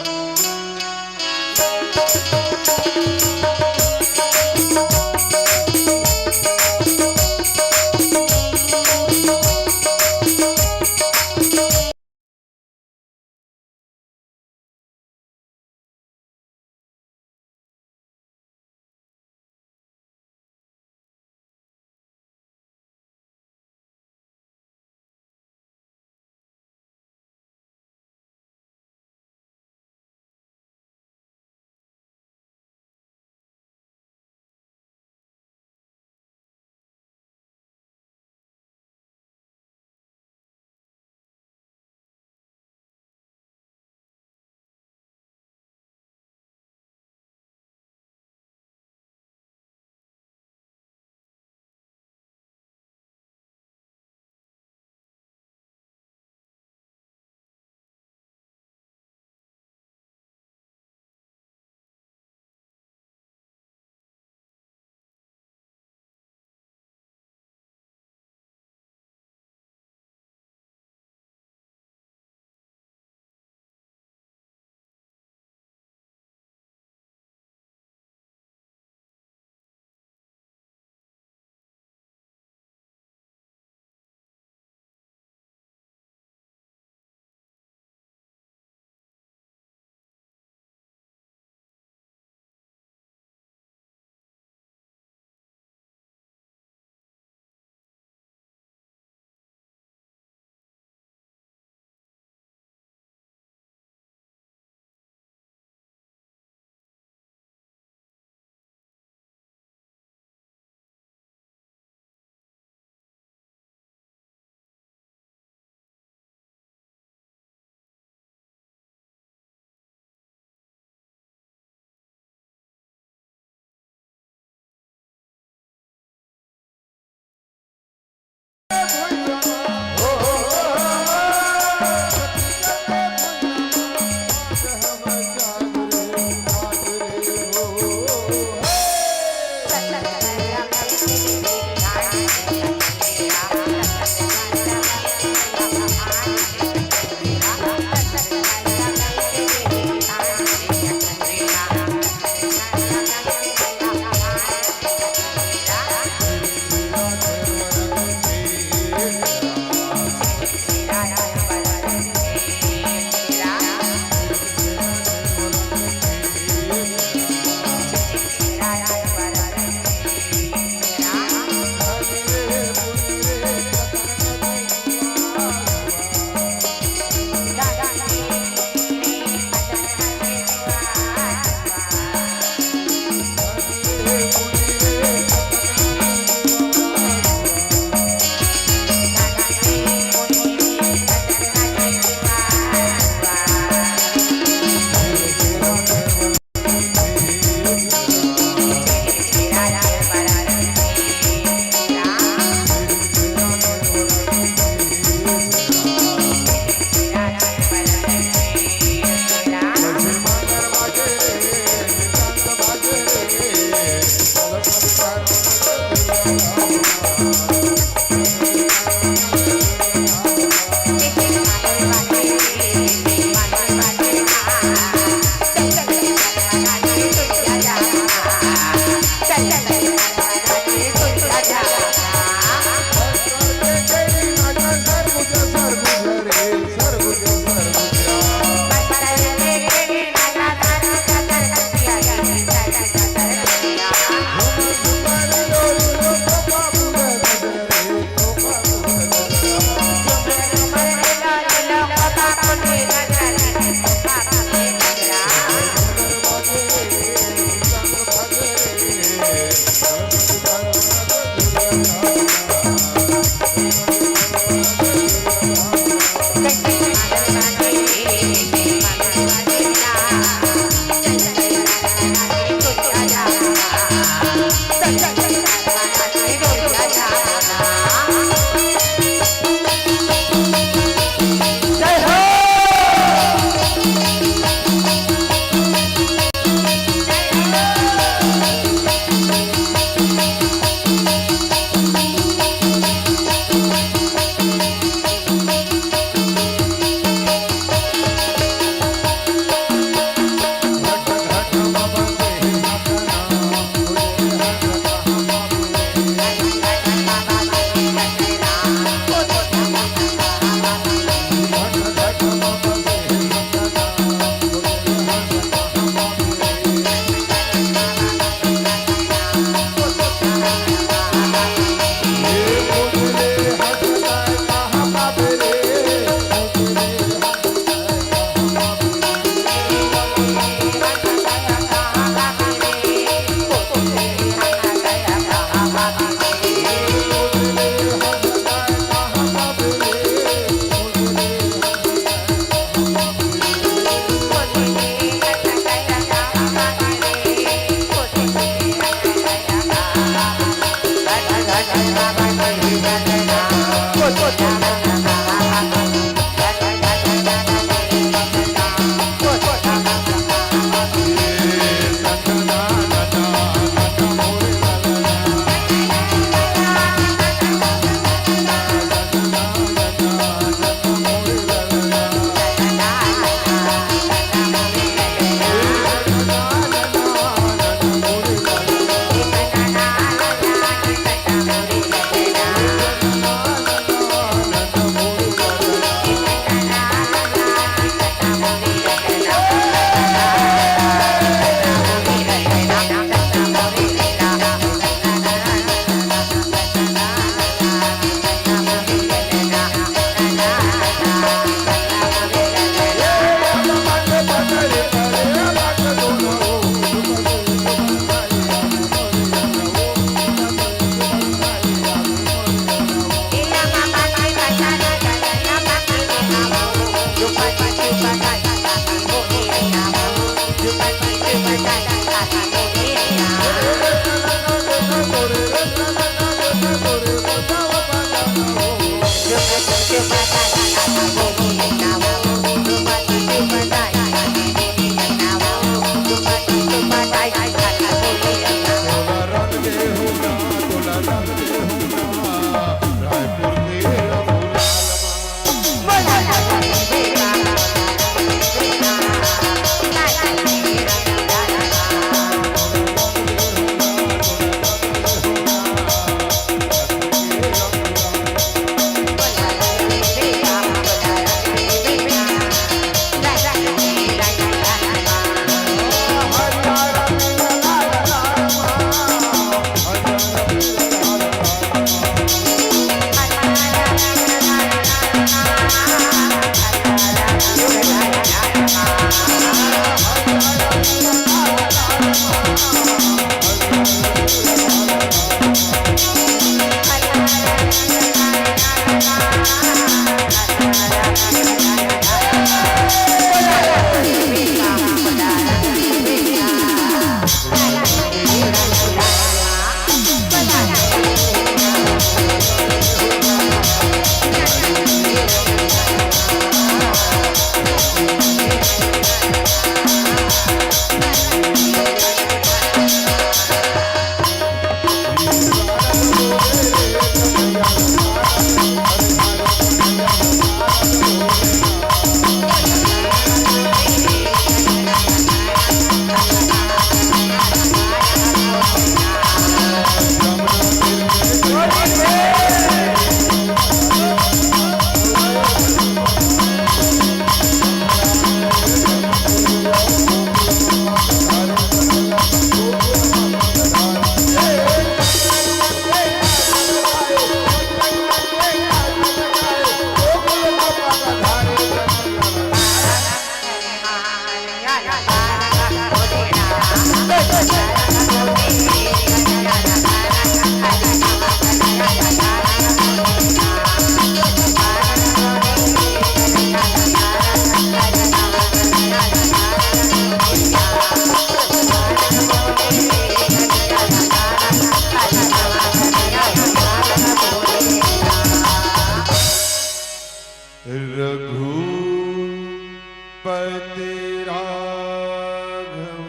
रघुपति राघव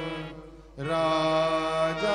राजा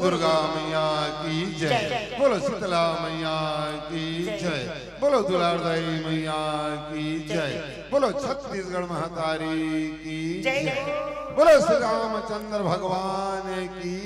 दुर्गा मैया की जय। बोलो शीतला मैया की जय। बोलो दुलारदाई मैया की जय। बोलो छत्तीसगढ़ महतारी की जय। बोलो श्री रामचंद्र भगवान की